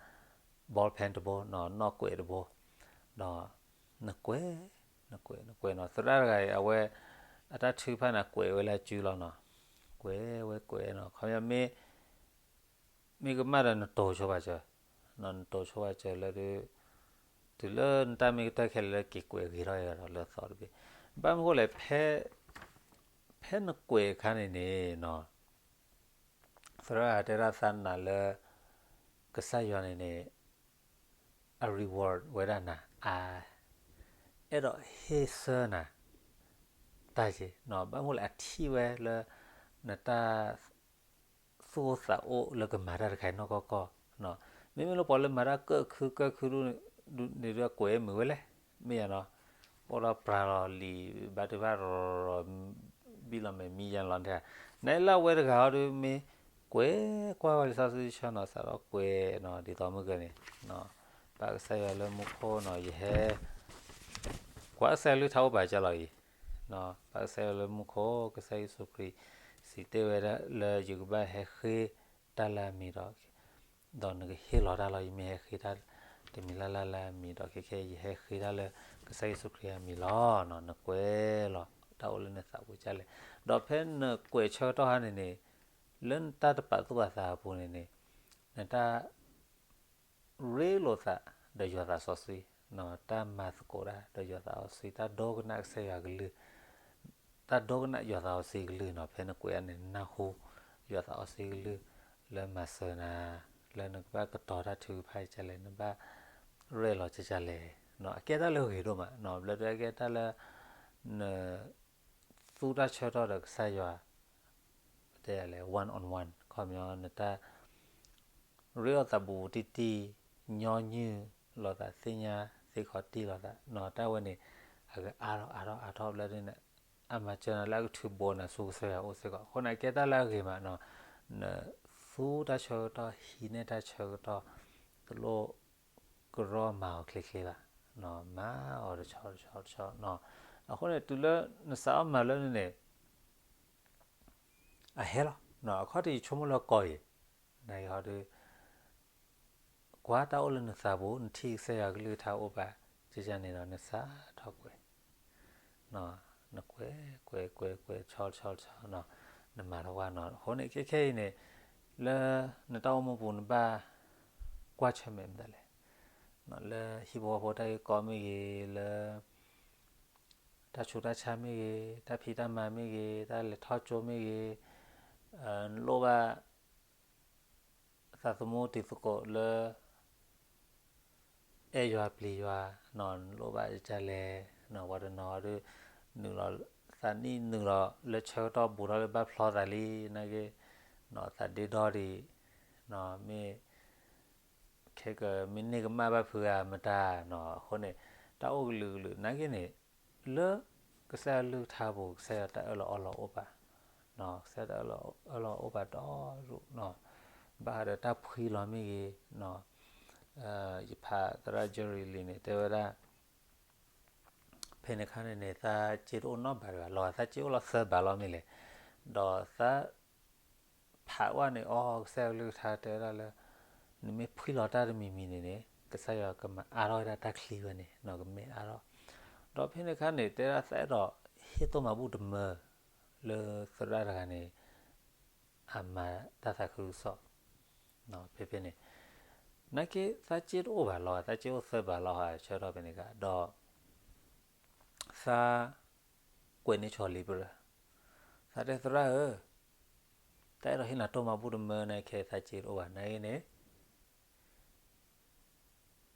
ball pen တဘိနီၤ, နီၣ်ကွဲးတဘိ, ဒီး နကွဲး နကွဲး နကွဲးနီၤ. သရၣ်တဂၤအံၤ အဝဲ အတၢ်ထုကဖၣ်န့ၣ် ကွဲးဝဲလၢအစုလီၤနီၤ. ကွဲးဝဲကွဲးနီၤ. ခီပညီ မ့ၢ်ကမၣ်ဒီးနတိၤဆိပာ်စၢၤ, နတိၤဆိပာ်စၢၤလၢ တုၤလၢနတၢ်မ့ၢ်ကတၢၢ်ခဲလၢာ်လၢက့ၤကွဲးဂ့ၤထီၣ်အဂၤဒီးလၢအသီတဘ့ၣ်. ဘၣ်မနုၤဃိလဲၣ်, ဖဲနကွဲးအခါန့ၣ်န့ၣ်နီၤ, သရၣ်တဲဒၣ်သးနာ်လၢ ကစၢ်ယွၤန့ၣ်န့ၣ် အ reward ဝဲဒၣ်နၤ အါ, အဲၣ်ဒိးဟ့ၣ်ဆၢနၤ တၢ်က့ၤနီၤ. ဘၣ်မနုၤလဲၣ်, အထံၣ်ဝဲလၢ နတၢ် သူၣ်အိၣ်သးအိၣ်လၢကမၤတၢ်တခါအံၤနီၢ်ကီၢ်ကီၢ်နီၤ. မ့မ့ၢ်လၢပှၤလၢမၤတၢ်ကၢၣ်ခုကၢၣ်ခုဒုးန့ၣ်ဒုး အကွဲးမုာ်ဝဲလဲၣ်, မ့ၢ်ယါနီၤ, အိၣ်ဒီးပြၤလီၤလံာ် ဘါထုကဖၣ်ရီၤရီၤ ဘံၣ်လီၤမဲာ်မံယါလီၤန့ၣ်, နလၢအဝဲတဂၤဟီဒုး မ့ၢ်ကွဲးကွၢ်ဝဲလံာ်စီဆှံဆၢနီၤ, စးထီၣ်ကွဲးနီၤ ဒ်သိးမုၢ်ကၢန့ၣ်, ပာ်ကစၢ်ယွၤလၢမူခိၣ်နီၤ, ယဟဲ ကွၢ်ကစၢ်ယွၤကလုၢ်ကထါအိၣ်ပာ်ကလီၤအံၤ, ပာ်ကစၢ်ယွၤလၢမူခိၣ်, ကစၢ်ယ့ၣ်ၡူးခရံာ် စံးတ့ၢ်ဝဲဒၣ်လၢယကဘၣ်ဟဲဃ့တၢ်လၢအမံၤဒီး ဒီးနကဟ့ၣ်လီၤတၢ်လီၤ. ယမ့ၢ်ဟဲဃ့တၢ်တမံၤလၢ်လၢ်လၢအမံၤဒီး ခဲခဲအံၤ ယဟဲဃ့တၢ်လၢကစၢ်ယ့ၣ်ၡူးခရံာ်အမံၤလီၤ. နကွဲးလီၤတၢ်အိၣ်လၢနသးပူၤဒ်လဲၣ်. ဒီးဖဲနကွဲးဆၢကတီၢ်ခါန့ၣ်န့ၣ်, လၢနတၢ်တပာ်သူၣ်ပာ်သးအပူၤန့ၣ်န့ၣ်, နတၢ် ရ့လိာ်သးဒီးယွၤသးစီဆှံ, တၢ်မၤသကိးတၢ်ဒီးယွၤသးစီဆှံ, တၢ်ဒိကနၣ်ကစၢ်ယွၤကလုၢ်, တၢ်ဒိကနၣ်ယွၤသးစီဆှံကလုၢ်နီၤ. ဖဲနကွဲးန့ၣ် နနၢ်ဟူ ယွၤသးစီဆှံကလုၢ် လၢမၤစၢၤနၤ, လၢနကဘၣ်ကတီၤတၢ်ထုကဖၣ်ဒ်လဲၣ်, နဘၣ်ရဲၣ်လီၤဒ်လဲၣ်, အကဲတၢ်လၢအဂ့ၤဒိၣ်မး, ဘျီဒုးအကဲတၢ်လၢ န သူတၢ်ဆၢကတီၢ်ဒီးကစၢ်ယွၤ, တဲလဲၣ် one on one, ခီပညီ နတၢ် ရ့လိာ်သးဘူးဘူးတံၢ်တံၢ်, ညီနုၢ်လိာ်သး, သ့ၣ်ညါသ့ခီတံၢ်လိာ်သးနီၤ, တၢ်ဝဲန့ၣ် အဂ့ၤအါထီၣ်အါထီၣ်အါထီၣ်ဘျီဒုန့ၣ်, အမၤစၢၤနၤလၢအကထုးဘူးနၤဆူကစၢ်ယွၤအအိၣ်စ့ၢ်ကီး. အဃိန့ၣ် အကဲတၢ်လၢအဂ့ၤမးနီၤ, နသူတၢ်ဆၢကတီၢ်, ဟံးန့ၢ်တၢ်ဆၢကတီၢ်, တလိၣ်ကရီမၤအီၤချ့ချ့ဘၣ်, မၤအီၤတဆီတဆီတဆီနီၤ. အဃိန့ၣ် တုၤလၢနစးထီၣ်မၤလၢန့ၣ်န့ၣ် အဟဲလီၤ. အခီၣ်ထံးယဆိကမိၣ်လၢကီအံၤ, နဟီဒုး ကွၢ်တၢ်အိၣ်လၢနသးပူၤ, နထံၣ်ကစၢ်ယွၤကလုၢ်ကထါအိၣ်ဘၣ်, ကန့ၣ်ဒီးနစးထီၣ်ကွဲး, နကွဲးကွဲးကွဲးကွဲး ဆီဆီဆီနီၤ, နမၤထီၣ်ဝဲနီၤ. အဃိန့ၣ် ခဲခဲအံၤန့ၣ် လၢနတၢ်အိၣ်မူပူၤ နဘၣ်ကွၢ်ဆၢၣ်မဲာ်မနုၤလဲၣ်, လၢဟံၣ်ဖိဃီဖိတၢ်ဂ့ၢ်ကီမ့ၢ်ဂ့ၤ, လၢ တၢ်ဆူးတၢ်ဆါမ့ၢ်ဂ့ၤ, တၢ်ဖံးတၢ်မၤမ့ၢ်ဂ့ၤ, တၢ်လဲၤထီၣ်ကၠိမ့ၢ်ဂ့ၤ, နလိၣ်ဘၣ် သးသမူတံၤသကိးလၢ အဲၣ်ယွၤပျံၤယွၤ, နလိၣ်ဘၣ်ဒ်လဲၣ်, ပှၤတနီၤဒုး နုာ်လီၤ သးနံၣ်နုာ်လီၤလၢဆၢကတီၢ်ဘူးထီၣ်လၢဘၣ်ဖျီသးလံ, နာ်က့ သးဒ့ဒီဒံး, မ့ၢ် ခဲကမ့ၢ်န့ၢ်ကမၣ်ဘၣ်ဖုဂၤမတၤနီၤ. အဃိန့ၣ် တၢ်အိၣ်ကလုာ်ကလုာ် နာ်က့န့ၣ် လၢကစၢ်ယွၤကလုၢ်ကထါပူၤ ကစၢ်ယွၤတၢ်အၢၣ်လီၤအီလီၤအိၣ်ပာ်, ကစၢ်ယွၤတၢ်အၢၣ်လီၤအီလီၤအိၣ်ပာ်ဒီး ဘၣ်ဃးဒီးတၢ်ဖှံလီၤမ့ၢ်ဂ့ၤ, ယဖးသရၣ် Jerry လံန့ၣ် တဲဝဲဒၣ် ဖဲန့ၣ်အခါန့ၣ်န့ၣ် သးစ့တအိၣ်နီတဘးတဂၤလီၤ, သးစ့အိၣ်လီၤသၢဘးလီၤမ့ၢ်လဲၣ်, ဒီးသး ဖးဝဲန့ၣ် အိ ကစၢ်ယွၤကလုၢ်ကထါတဲဝဲဒၣ်လၢ နမ့ၢ်ဖှံလီၤတၢ်တမံၤမံၤန့ၣ်န့ၣ် ကစၢ်ယွၤကမၤအါထီၣ်ဝဲဒၣ်တၢ်ချံဝဲန့ၣ် ကမ့ၢ်အါထီၣ်, ဒီးဖဲန့ၣ်အခါန့ၣ် တဲဒၣ်သးအဲၣ်ဒိးဟ့ၣ်သိၣ်မၤဘူၣ်တမၢ လၢသရၣ်တဂၤန့ၣ် အမၤတၢ်သးခုကစီၣ်, ဖဲဖဲန့ၣ်, နာ်က့သးစ့တအိၣ်ဘၣ်လီၤ, သးစ့အိၣ်သၢဘးလီၤ ဟးဆၢထီၣ်ဖဲန့ၣ်ကဒီး သးကွဲးန့ၢ်ဆီလံာ်ပရၢ, သးတဲသရၣ်ဧၢ, တၢ်အဲၣ်ဒိးဟ့ၣ်နၤတိၢ်မၤဘူၣ်တမၢန့ၣ် ခဲသးစ့တအိၣ်ဘၣ် နာ်က့န့ၣ်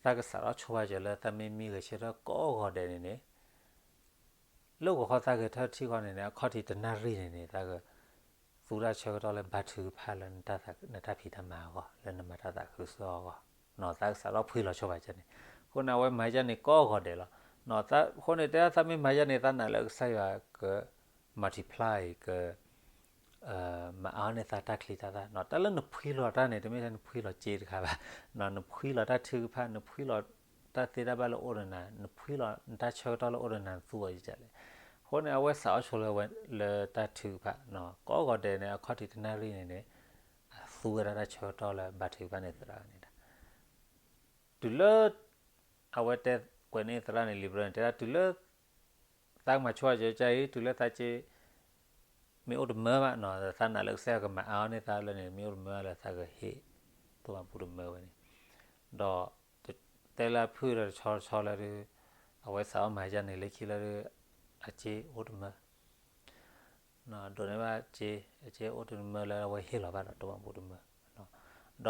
သးကစးထီၣ်ဆိဘၣ်စၢၤလၢသးမ့ၢ်မံဂဲၤဆၢထၢၣ်ကိးဂီၤဒဲးန့ၣ်န့ၣ်, လၢဂီၤခီသးဂဲၤဆၢထၢၣ်ထံၣ်ဃီန့ၣ်န့ၣ် အခီၣ်ထံးတနၣ်ရံၣ်န့ၣ်န့ၣ် သးကသူတၢ်ဆၢကတီၢ်လၢဘါထုကဖၣ်လၢ နတၢ်ဖံးတၢ်မၤအဂီၢ် လၢနမၤတၢ်သးခုကစီၣ်အဂီၢ်, သးကစးထီၣ်ဖှံလီၤဆိဘၣ်စၢၤန့ၣ်, အဃိန့ၣ် အဝဲမၤယၤန့ၣ်ကိးဂီၤဒဲးလီၤ. အဃိန့ၣ် တဲဒၣ်သးမ့ၢ်မၤယၤန့ၣ် သးနာ်လၢကစၢ်ယွၤက multiply က မၤအါန့ၢ်သးတၢ်ချံတၢ်သၣ်, တၢ်လၢနဖှံလီၤတၢ်န့ၣ် တမ့ၢ်ထဲနဖှံလီၤစ့တခါဘၣ်, နဖှံလီၤတၢ်ထုကဖၣ်, နဖှံလီၤတၢ်သ့တၢ်ဘၣ်လၢအိၣ်ဒီးနၤ, နဖှံလီၤနတၢ်ဆၢကတီၢ်လၢအိၣ်ဒီးနၤ နသူအီၤယကလဲၣ်. အဃိန့ၣ် အဝဲစးထီၣ်ဆိလၢဝဲလၢတၢ်ထုကဖၣ်, ကိးဂီၤဒဲးန့ၣ် အခီၣ်ထံးတနၣ်ရံၣ်န့ၣ်န့ၣ် အသူဝဲဒၣ်တၢ်ဆၢကတီၢ်လၢဘါထုကဖၣ်န့ၢ်သရၣ်န့ၣ်ဒီး တုၤလၢ အဝဲတဲကွဲးန့ၢ်သရၣ်န့ၣ် လံာ်ပရၢန့ၣ် တဲဒၣ်တုၤလၢ သးကမၤဆိကစၢ်အံၤ တုၤလၢသးစ့ မ့ၢ်အိၣ်တမၢဘၣ်, သးနာ်လၢကစၢ်ယွၤကမၤအါအီၤန့ၢ်သးလၢန့ၣ် မ့ၢ်အိၣ်တမၢလၢသးကဟ့ၣ် တိၢ်မၤဘူၣ်တမၢဝဲန့ၣ်, ဒီး တဲလၢအဖုၣ်ဒီးတဆီတဆီလၢ အဝဲစးထီၣ်မၤယၤန့ၣ်လၢခံလၢ အစ့အိၣ်တမၢ ဒိးန့ၢ်ဘၣ်စ့, အစ့အိၣ်တမၢလၢအဝဲဟ့ၣ်လီၤဘၣ်ဒီးတိၢ်မၤဘူၣ်တမၢ, ဒီး သ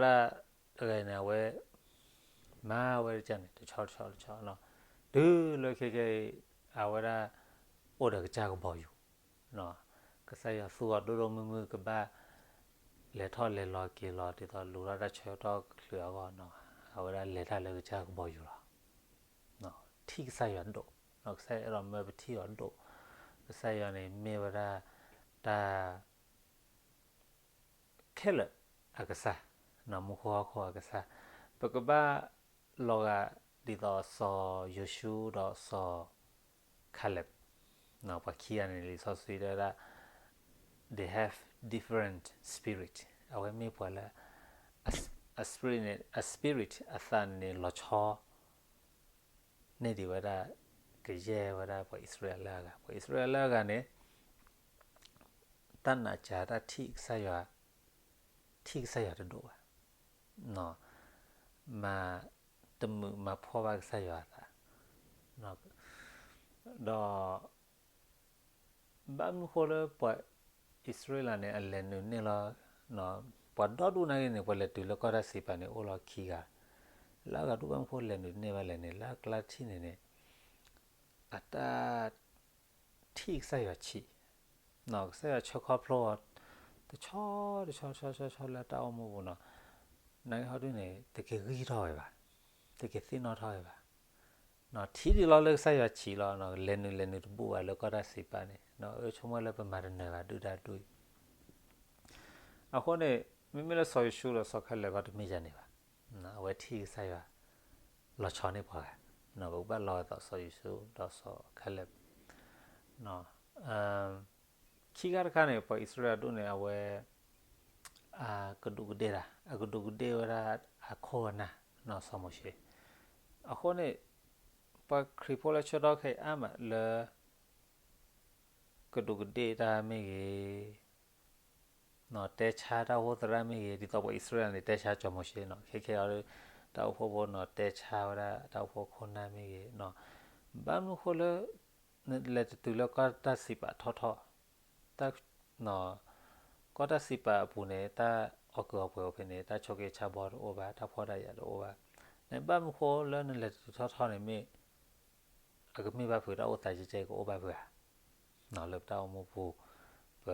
ရၣ်တဂၤန့ၣ် အဝဲ မၤဝဲတကန့ၣ် တဆီတဆီတဆီ, တုၤလၢခဲခဲအံၤ အဝဲဒၣ် အိၣ်ဒီးကစၢ်ကဘီယူၤ, ကစၢ်ယွၤသူအီၤဒိၣ်ဒိၣ်မုၢ်မုၢ် ကဘၣ် လဲၤထီၣ်လဲၤလီၤက့ၤလီၤ ဒ်သိးလူၤထီၣ်တၢ်ဆၢကတီၢ်ကချုးအဂီၢ်န့ၣ်, အဝဲဒၣ်လဲၤတၢ်လၢကစၢ်ကဘီယူၤလီၤ. ထံၣ်ကစၢ်ယွၤဒိၣ်, ကစၢ်ယွၤအဲၣ်ဒိးမၢပထံၣ်အီၤဒိၣ်, ကစၢ်ယွၤန့ၣ်မ့ၢ်ဝဲဒၣ် တၢ် ခဲလၢာ်အကစၢ်, မူခိၣ်ဟီၣ်ခိၣ်အကစၢ်, ပကဘၣ်လီၤဂာ်ဒ်သိးစီၤယိၤၡူဒီးစီၤခၤလ့း, ပှၤခံဂၤန့ၣ် လံာ်စီဆှံတဲဝဲဒၣ် they have different spirit, အဝဲမ့ၢ်ပှၤလၢ အ spirit န့ၣ် အ spirit အသးန့ၣ် လီၤဆီ န့ၢ်ဒံးဝဲဒၣ် ကယဲၢ်ဝဲဒၣ်ပှၤအံၣ်စရ့လးလၢအဂၤ, ပှၤအံၣ်စရ့လးလၢအဂၤန့ၣ် တၢ်နာ်စှၤတၢ်ထံၣ်ကစၢ်ယွၤ, ထံၣ်ကစၢ်ယွၤတဒိၣ်ဘၣ်, မၤတမုာ်မၤဖှီၣ်ဘၣ်ကစၢ်ယွၤအသး, ဒီး ဘၣ်မနုၤဃိလၢပှၤအံၣ်စရ့လးန့ၣ် အလဲၤနုာ်န့ၢ်လီၤ, ပှၤဒီဒူၣ်နာ်က့န့ၣ် ပှၤလဲၤတုၤလၢကီၢ်တၢ်စံးပာ်န့ၣ် အိၣ်လီၤခံဂၤ, လၢအဂၤဒူၣ်ဘၣ်မနုၤဃိလဲၤနုာ်န့ၢ်ဘၣ်လဲၣ်န့ၣ် လၢအကျါထံၣ်န့ၣ်န့ၣ် အတၢ် ထံၣ်ကစၢ်ယွၤဆံး, ကစၢ်ယွၤဆၢခီဖျိအီၤ တဆီတဆီတဆီတဆီလၢတၢ်အိၣ်မူပူၤနီၤ, နာ်က့ဟီဒုန့ၣ် တက့ၤဂံၢ်ထီၣ်ဝဲဘၣ်, တက့ၤသ့ၣ်နီၣ်ထီၣ်ဝဲဘၣ်, ထံၣ်ဒံးလီၤလၢကစၢ်ယွၤဆံးလီၤ, လဲၤနုာ်လဲၤနုာ်တဘူၣ်ဘၣ်လၢကီၢ်တၢ်စံးပာ်န့ၣ်, အၢဆိကမိၣ်လၢပမၤတနၢၤဘၣ်ဒုၣ်ဒါဒူၣ်အံၤ အဃိန့ၣ် မ့မ့ၢ်လၢစီၤယိၤၡူဒီးစီၤခၤလ့းဂီၢ်တမ့ၢ်ယၤန့ၣ်ဘၣ်, အဝဲထံၣ်ကစၢ်ယွၤ လီၤဆီန့ၢ်ပှၤဂၤ, ပကဘၣ်လီၤဂာ်ဒ်သိးစီၤယိၤၡူဒီးစီၤခၤလ့း, ခံခါတခါန့ၣ် ပှၤအံၣ်စရ့လးဒူၣ်န့ၣ် အဝဲ အကဒူးကဒ့ၣ်တၢ်, အကဒူးကဒ့ၣ်ဝဲဒၣ်အခိၣ်အနၢ်, စီၤမိၤၡ့, အဃိန့ၣ် ပှၤခရံာ်ဖိလၢဆၢထီၣ်ခဲအံၤအါမးလၢ ကဒူးကဒ့ၣ်တၢ်မ့ၢ်ဂ့ၤ, တဲဆါတၢ်အိၣ်ဖှိၣ်သရၣ်မ့ၢ်ဂ့ၤ, ဒ်သိးပှၤအံၣ်စရ့လးန့ၣ် တဲဆါစီၤမိၤၡ့နီၤ, ခဲခဲအံၤ တၢ်အိၣ်ဖှိၣ်ဖိနီၤ တဲဆါဝဲဒၣ်တၢ်အိၣ်ဖှိၣ်ခိၣ်နၢ်မ့ၢ်ဂ့ၤ, ဘၣ်မနုၤဃိလၢ နလဲၤတတုၤလၢကီၢ်တၢ်စံးပာ်ထီၣ်ထီၣ်, တၢ် ကီၢ်တၢ်စံးပာ်အပူၤန့ၣ် တၢ်အီၣ်ကုးအီပှဲၤအိၣ်ဖဲန့ၣ် တၢ်ဆိးက့ဆါဘီတအိၣ်ဘၣ်, တၢ်ဖှီၣ်တၢ်ယာ်တအိၣ်ဘၣ်, န့ၣ်ဘၣ်မနုၤဃိလၢနလဲၤတတုၤထီၣ်ထီၣ်န့ၣ်မ့ၢ် အကမ့ၢ်ဘၣ်ဖုးတၢ်အိၣ်သးကဲကဲကအိၣ်ဘၣ်ဖုးဧါ, လၢပတၢ်အိၣ်မူပူၤ ပ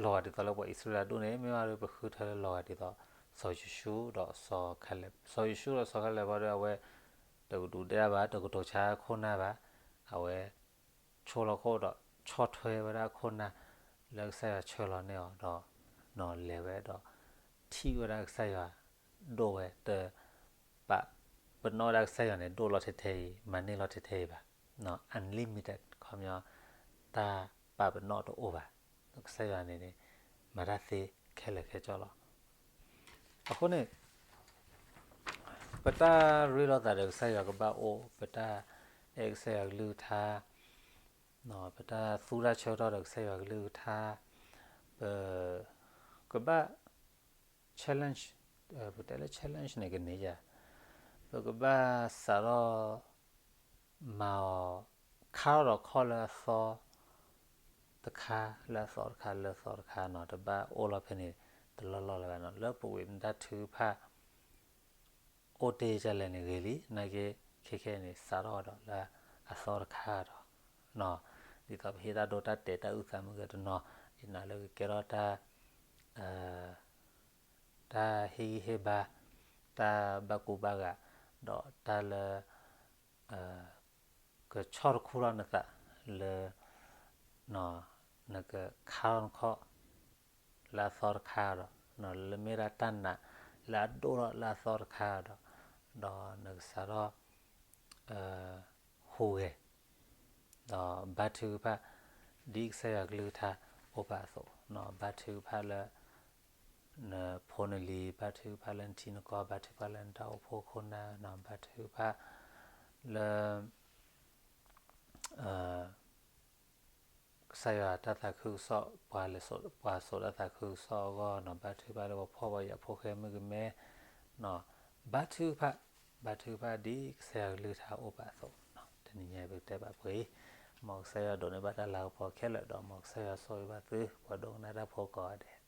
လီၤဂာ်ဒ်သိးလၢပှၤအံၣ်စရ့လးဒူၣ်န့ၣ် မ့ၢ်ဘၣ်ဒီးပဃုထၢလၢလီၤဂာ်ဒ်သိး စီၤယိၤၡူဒီးစီၤခၤလ့း, စီၤယိၤၡူဒီးစီၤခၤလ့းဘၣ်ဒီး အဝဲ တကဒူးကဒ့ၣ်တၢ်ဘၣ်, တကတိၤဆါခိၣ်နၢ်ဘၣ်, အဝဲ ဆိလီၤခိၣ်ဒီး ဆီၣ်ထွဲဝဲဒၣ်ခိၣ်နၢ် လၢကစၢ်ယွၤဆှၢလီၤန့ၢ်အီၤဒီး နီၤလဲၤဝဲဒီး ထံၣ်ဝဲဒၣ်ကစၢ်ယွၤ ဒိၣ်ဝဲ တ ပာ်ပနီၣ်ဝဲဒၣ်ကစၢ်ယွၤန့ၣ် ဒိၣ်လီၤထဲထဲအံၤ မၤန့ၢ်လီၤထဲထဲအံၤဘၣ်, unlimited ခီပညီ တၢ်ပာ်ပနီၣ်တအိၣ်ဘၣ်, ကစၢ်ယွၤန့ၣ်န့ၣ် မၤတၢ်သ့ခဲလၢာ်ခဲဆ့လီၤ. အဃိန့ၣ် ပတၢ်ရ့လိာ်သးဒီးကစၢ်ယွၤကဘၣ်အိၣ်, ပတၢ်အဲၣ်ကစၢ်ယွၤကလုၢ်ကထါ ပတၢ်သူတၢ်ဆၢကတီၢ်ဒီးကစၢ်ယွၤကလုၢ်ကထါ, ပကဘၣ် challenge, ပတဲလၢ challenge န့ၣ်ကန့ၢ်ယၤ, ပကဘၣ်စးထီၣ်မၤအီၤ ခါထီၣ်ဒီးခီၣ်လၢအသီတခါ လၢအသီတခါ လၢအသီတခါနီၤ, တဘၣ်အိၣ်လီၤဖဲန့ၣ်တလီၢ်လီၢ်လၢၤဘၣ်နီၤ, လၢပဝဲမ့ၢ်တၢ်ထုကဖၣ် အိၣ်တ့ၢ်ဒ်လဲၣ်န့ၣ်ဂ့ၤလံ, နာ်က့ ခဲခဲအံၤန့ၣ် စးထီၣ်ဒီးလၢအသီတခါဒီး, ဒ်သိးပဟ့ၣ်တၢ်ဒိတၢ်တဲာ်တၢ်အုၣ်သးမုၢ်ဂဲၤတနီၤ, ယနာ်လၢကကဲထီၣ်တၢ် တၢ်ဟ့ၣ်ဂံၢ်ဟ့ၣ်ဘါ, တၢ်ဘၣ်ကူဘၣ်ဂာ်, ဒီးတၢ်လၢ ကဆီၣ်တခူထီၣ်နသးလၢ နကခါထီၣ်နခီၣ် လၢအသီတခါဒီး, လၢမ့ၢ်ဒၣ်တၢ်နာ်လၢအဒိၣ်ထီၣ်လၢအသီတခါဒီး, ဒီးနကစးထီၣ် ဟူးဂဲၤ, ဒီးဘါထုကဖၣ် ဒ်ကစၢ်ယွၤကလုၢ်ကထါအိၣ်ပာ်အသိး, ဘါထုကဖၣ်လၢ နဖိနလံၤ, ဘါထုကဖၣ်လၢနထံနကီၢ်, ဘါထုကဖၣ်လၢနတၢ်အိၣ်ဖှိၣ်ခိၣ်နၢ်, ဘါထုကဖၣ်လၢ ကစၢ်ယွၤတၢ်သးခုကစီၣ်, ပှၤလဲၤစိာ်, ပှၤစိာ်တၢ်သးခုကစီၣ်အဂီၢ်နီၤ, ဘါထုကဖၣ်လၢပှၤဖှီၣ်ပှၤယာ်ဖိဃဲမုၣ်ကမဲ, ဘါထုကဖၣ်, ဘါထုကဖၣ်ဒ်ကစၢ်ယွၤကလုၢ်ကထါအိၣ်ပာ်အသိး, တနံၤညါပကတဲဘၣ်ပှဲၤအံၤ, မ်ကစၢ်ယွၤဒိးန့ၢ်ဘၣ်တၢ်လၤကပီၤခဲလၢာ်, ဒီးမ်ကစၢ်ယွၤဆိၣ်ဂ့ၤဘၣ်သုပှၤဒိကနၣ်တၢ်ဖိကိးဂၤဒဲး.